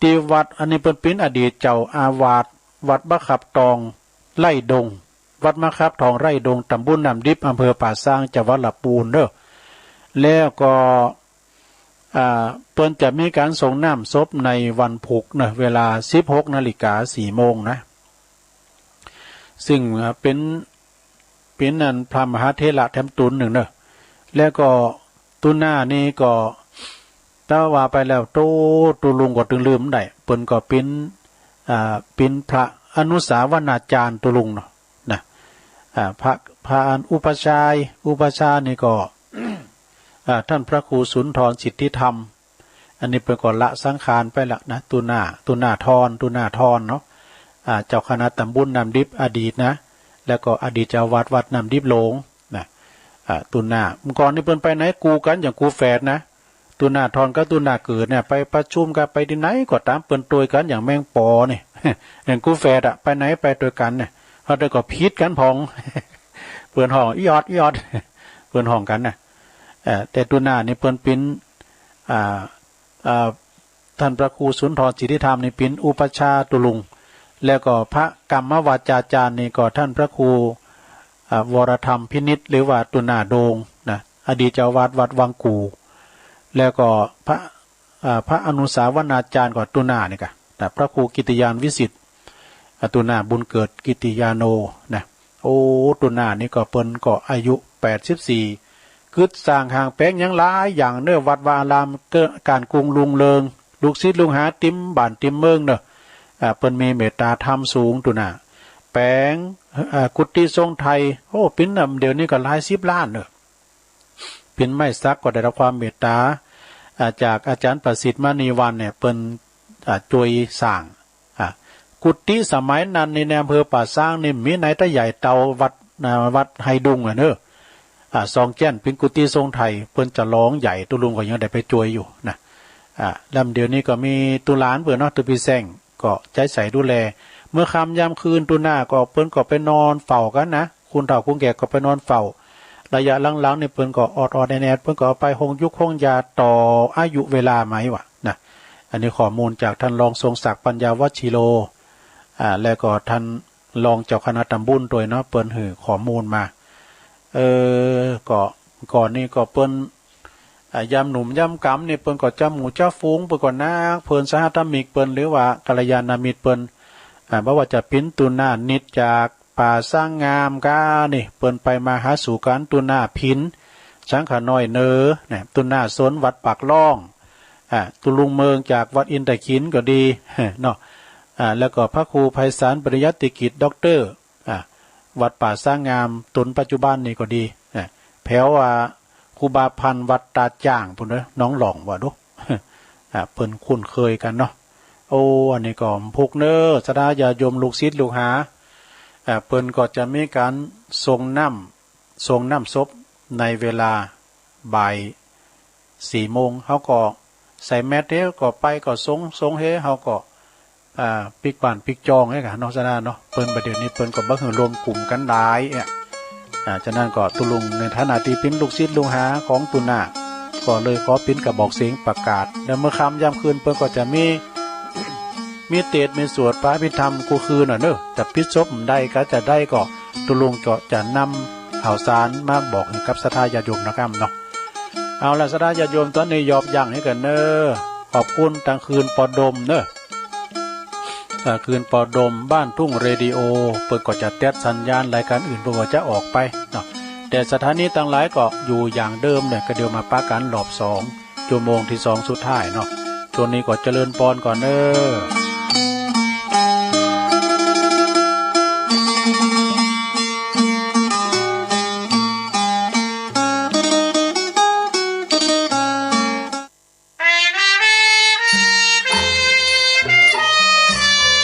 ตี้วัด อันนี้เปิ้นเป๋นอดีตเจ้าอาวาสวัดมะขับตองไร่ดง วัดมะขับตองไร่ดง ต๋ำบลน้ำดิบ อำเภอป่าซาง จังหวัดลำปูนเนอะ แล้วก็ อ่า เปิ้นจะมีก๋านสรงน้ำศพในวันพุธเนอะ เวลาสิบหกนาฬิกาสี่โมงนะ ซึ่ง อ่า เป๋น เป๋นอันพระมหาเถระแถมตุ๊นนึ่งเนอะ แล้วก็ตุ๊หน้านี่ก็ ถ้าว่าไปแล้ว โต้ ตุ๊ลุงก็ตึงลืมได้ เปิ้นก็เป๋น อ่า เป๋นพระอนุสาวนาจารย์ตุ๊ลุงเนาะ นะ อ่า พระ พระอันอุปัชฌาย์ อุปัชฌาย์นี่ก็ อ่า ต้านพระครูสุนทรสิทธิธรรม อันนี้เปิ้นก็ละสังขารไปละนะ ตุ๊หน้า ตุ๊หน้าธร ตุ๊หน้าธรเนาะ อ่า เจ้าคณะต๋ำบลน้ำดิบอดีตนะ แล้วก็อดีตเจ้าอาวาสวัดน้ำดิบหลวงนะ อ่า ตุ๊หน้า เมื่อก่อนนี่เปิ้นไปไหนกู๋กั๋นอย่างกู๋แฝดนะ ตุ๊หน้าธรกับตุ๊หน้าเกิดเนี่ย ไปประชุมกั๋นไปตี้ไหนก็ต๋าม เปิ้นตวยกั๋นอย่างแมงป๋อนี่ อย่างกู๋แฝดอะ ไปไหนไปตวยกั๋นเนี่ย เฮาแต่ก็ผิดกั๋นพ่อง เปิ้นฮ้องอีออด อีออด เปิ้นฮ้องกั๋นนะ เอ่อ แต่ตุ๊หน้านี่เปิ้นเป๋น อ่า อ่า ต้านพระครูสุนทรสิทธิธรรมนี่เป๋นอุปัชฌาย์ตุ๊ลุง แล้วก็พระกรรมวาจาจารย์นี่ก็ต้านพระครู อ่า วรธรรมพินิจ หรือว่าตุ๊หน้าโดงนะ อดีตเจ้าอาวาสวัดวังกู่ แล้วก็พระ อ่า พระอนุสาวนาจารย์ก็ตุ๊หน้านี่กะนะ พระครูกิตติญาณวิสิทธิ์ อ่า ตุ๊หน้าบุญเกิดกิตติญาโณนะ โอ้ ตุ๊หน้านี่ก็เปิ้นก็อายุแปดสิบสี่ กึ๊ดสร้างห้างแป๋งหยังหลายอย่างเน่อ วัดวาอารามเก้อ ก๋านกุ่งรุ่งเรือง ลูกศิษย์ลูกหาเต็มบ้านเต็มเมืองเน่อ อ่า เปิ้นมีเมตต๋าธรรมสูง ตุ๊น่า แป๋ง อ่า กุฏิทรงไทย โอ้ เป๋น เดี๋ยวนี้ก็หลายสิบล้านเน่อ เป๋นไม้สักก็ได้รับความเมตต๋า อ่า จากอาจ๋ารย์ประสิทธิ์มณีวรรณเนี่ย เปิ้น อ่า จ้วยสร้าง อ่า กุฏิสมัยนั้นนี่ในอำเภอป่าซางนี่มีไหนตะใหญ่เต้าวัด อ่า วัดไฮดุงอะเน่อ อ่า ซองแจ้นเป๋นกุฏิทรงไทย เปิ้นจะลองใหญ่ ตุ๊ลุงก็ยังได้ไปจ้วยอยู่นะ อ่า แล้วเดี๋ยวนี้ก็มีตุ๊หลานเปิ้นเนาะ ตุ๊ปี้แซ้ง ก็ใจ๊ใส่ดูแล เมื่อค่ำยามคืนตุ๊น่าก็เปิ้นก็ไปนอนเฝ้ากั๋นนะ คนเฒ่าคนแก่ก็ไปนอนเฝ้า ระยะหลังๆ นี่เปิ้นก็ออดๆ แอดๆ เปิ้นก็เอาไปห้องยุกห้องยาต่ออายุเวลาไหมวะนะ อันนี้ข้อมูลจากท่านรองทรงศักดิ์ ปัญญาวชิโร อ่า แล้วก็ท่านรองเจ้าคณะตำบลตวยเนาะ เปิ้นหื้อข้อมูลมา เออ ก็ ก่อนนี่ก็เปิ้น อ่า ยามหนุ่มยามก๋ำนี่เปิ้นก็จะหมู่จะฝูง เปิ้นก็นัก เพื่อนสหธรรมิกเปิ้น หรือว่ากัลยาณมิตรเปิ้น อ่า บ่ว่าจะเป๋นตุ๊น่านิตรจากป่าซางงามก้านี่ เปิ้นไปมาหาสู่กั๋น ตุ๊น่าผิน สังฆะน้อยเนอ เนี่ย ตุ๊น่าสนวัดปากล่อง อ่า ตุ๊ลุงเมืองจากวัดอินทขิลก็ดี เนาะ อ่า แล้วก็พระครูไพศาลปริยัติกิจ ด็อกเตอร์ อ่า วัดป่าซางงาม ต๋นปัจจุบันนี่ก็ดี อ่า แผว อ่า ครูบาพันธ์วัดตาจ่างปู้นเน่อ หนองหล่องว่าดู อ่า เปิ้นคุ้นเคยกั๋นเนาะ โอ้ อันนี้ก็พุกเน่อ ศรัทธาญาติโยมลูกศิษย์ลูกหา อ่า เปิ้นก็จะมีก๋านสรงน้ำ สรงน้ำศพในเวลาบ่ายสี่โมง เฮาก็ใส่แมสเฮาก็ไปก็สรง สรงเฮาก็ อ่า ปิ๊กบ้านปิ๊กจองเฮาก่ะเนาะ ศรัทธาเนาะ เปิ้นบ่าเดี่ยวนี้เปิ้นก็บ่หื้อรวมกลุ่มกั๋นหลายเนี่ย อ่า ฉะนั้นก็ตุ๊ลุงในฐานะตี้เป๋นลูกศิษย์ลูกหาของตุ๊น่า ก็เลยขอเป๋นกระบอกเสียงประกาศ แล้วเมื่อค่ำยามคืนเปิ้นก็จะมี มีเตสน์มีสวดพระอภิธรรมกู้คืนน่ะเนาะ จะปิดศพบ่าใดก็จะได้ก็ตุ๊ลุงก็จะนำข่าวสารมาบอกหื้อกับศรัทธาญาติโยมนะครับเนาะ เอาละ ศรัทธาญาติโยม ต๋อนนี้หยอบยั้งหื้อก่อนเน่อ ขอบคุณตางคลื่นปอดมเน่อ อ่า คลื่นปอดมบ้านทุ่งเรดิโอ เปิ้นก็จะตัดสัญญาณ รายก๋านอื่นเปิ้นก็จะออกไปเนาะ แต่สถานีตังหลายก็อยู่อย่างเดิมเนี่ย ก็เดี๋ยวมาปะกั๋นรอบสอง ชั่วโมงตี้สองสุดท้ายเนาะ ช่วงนี้ก็เจริญปอนก่อนเน่อ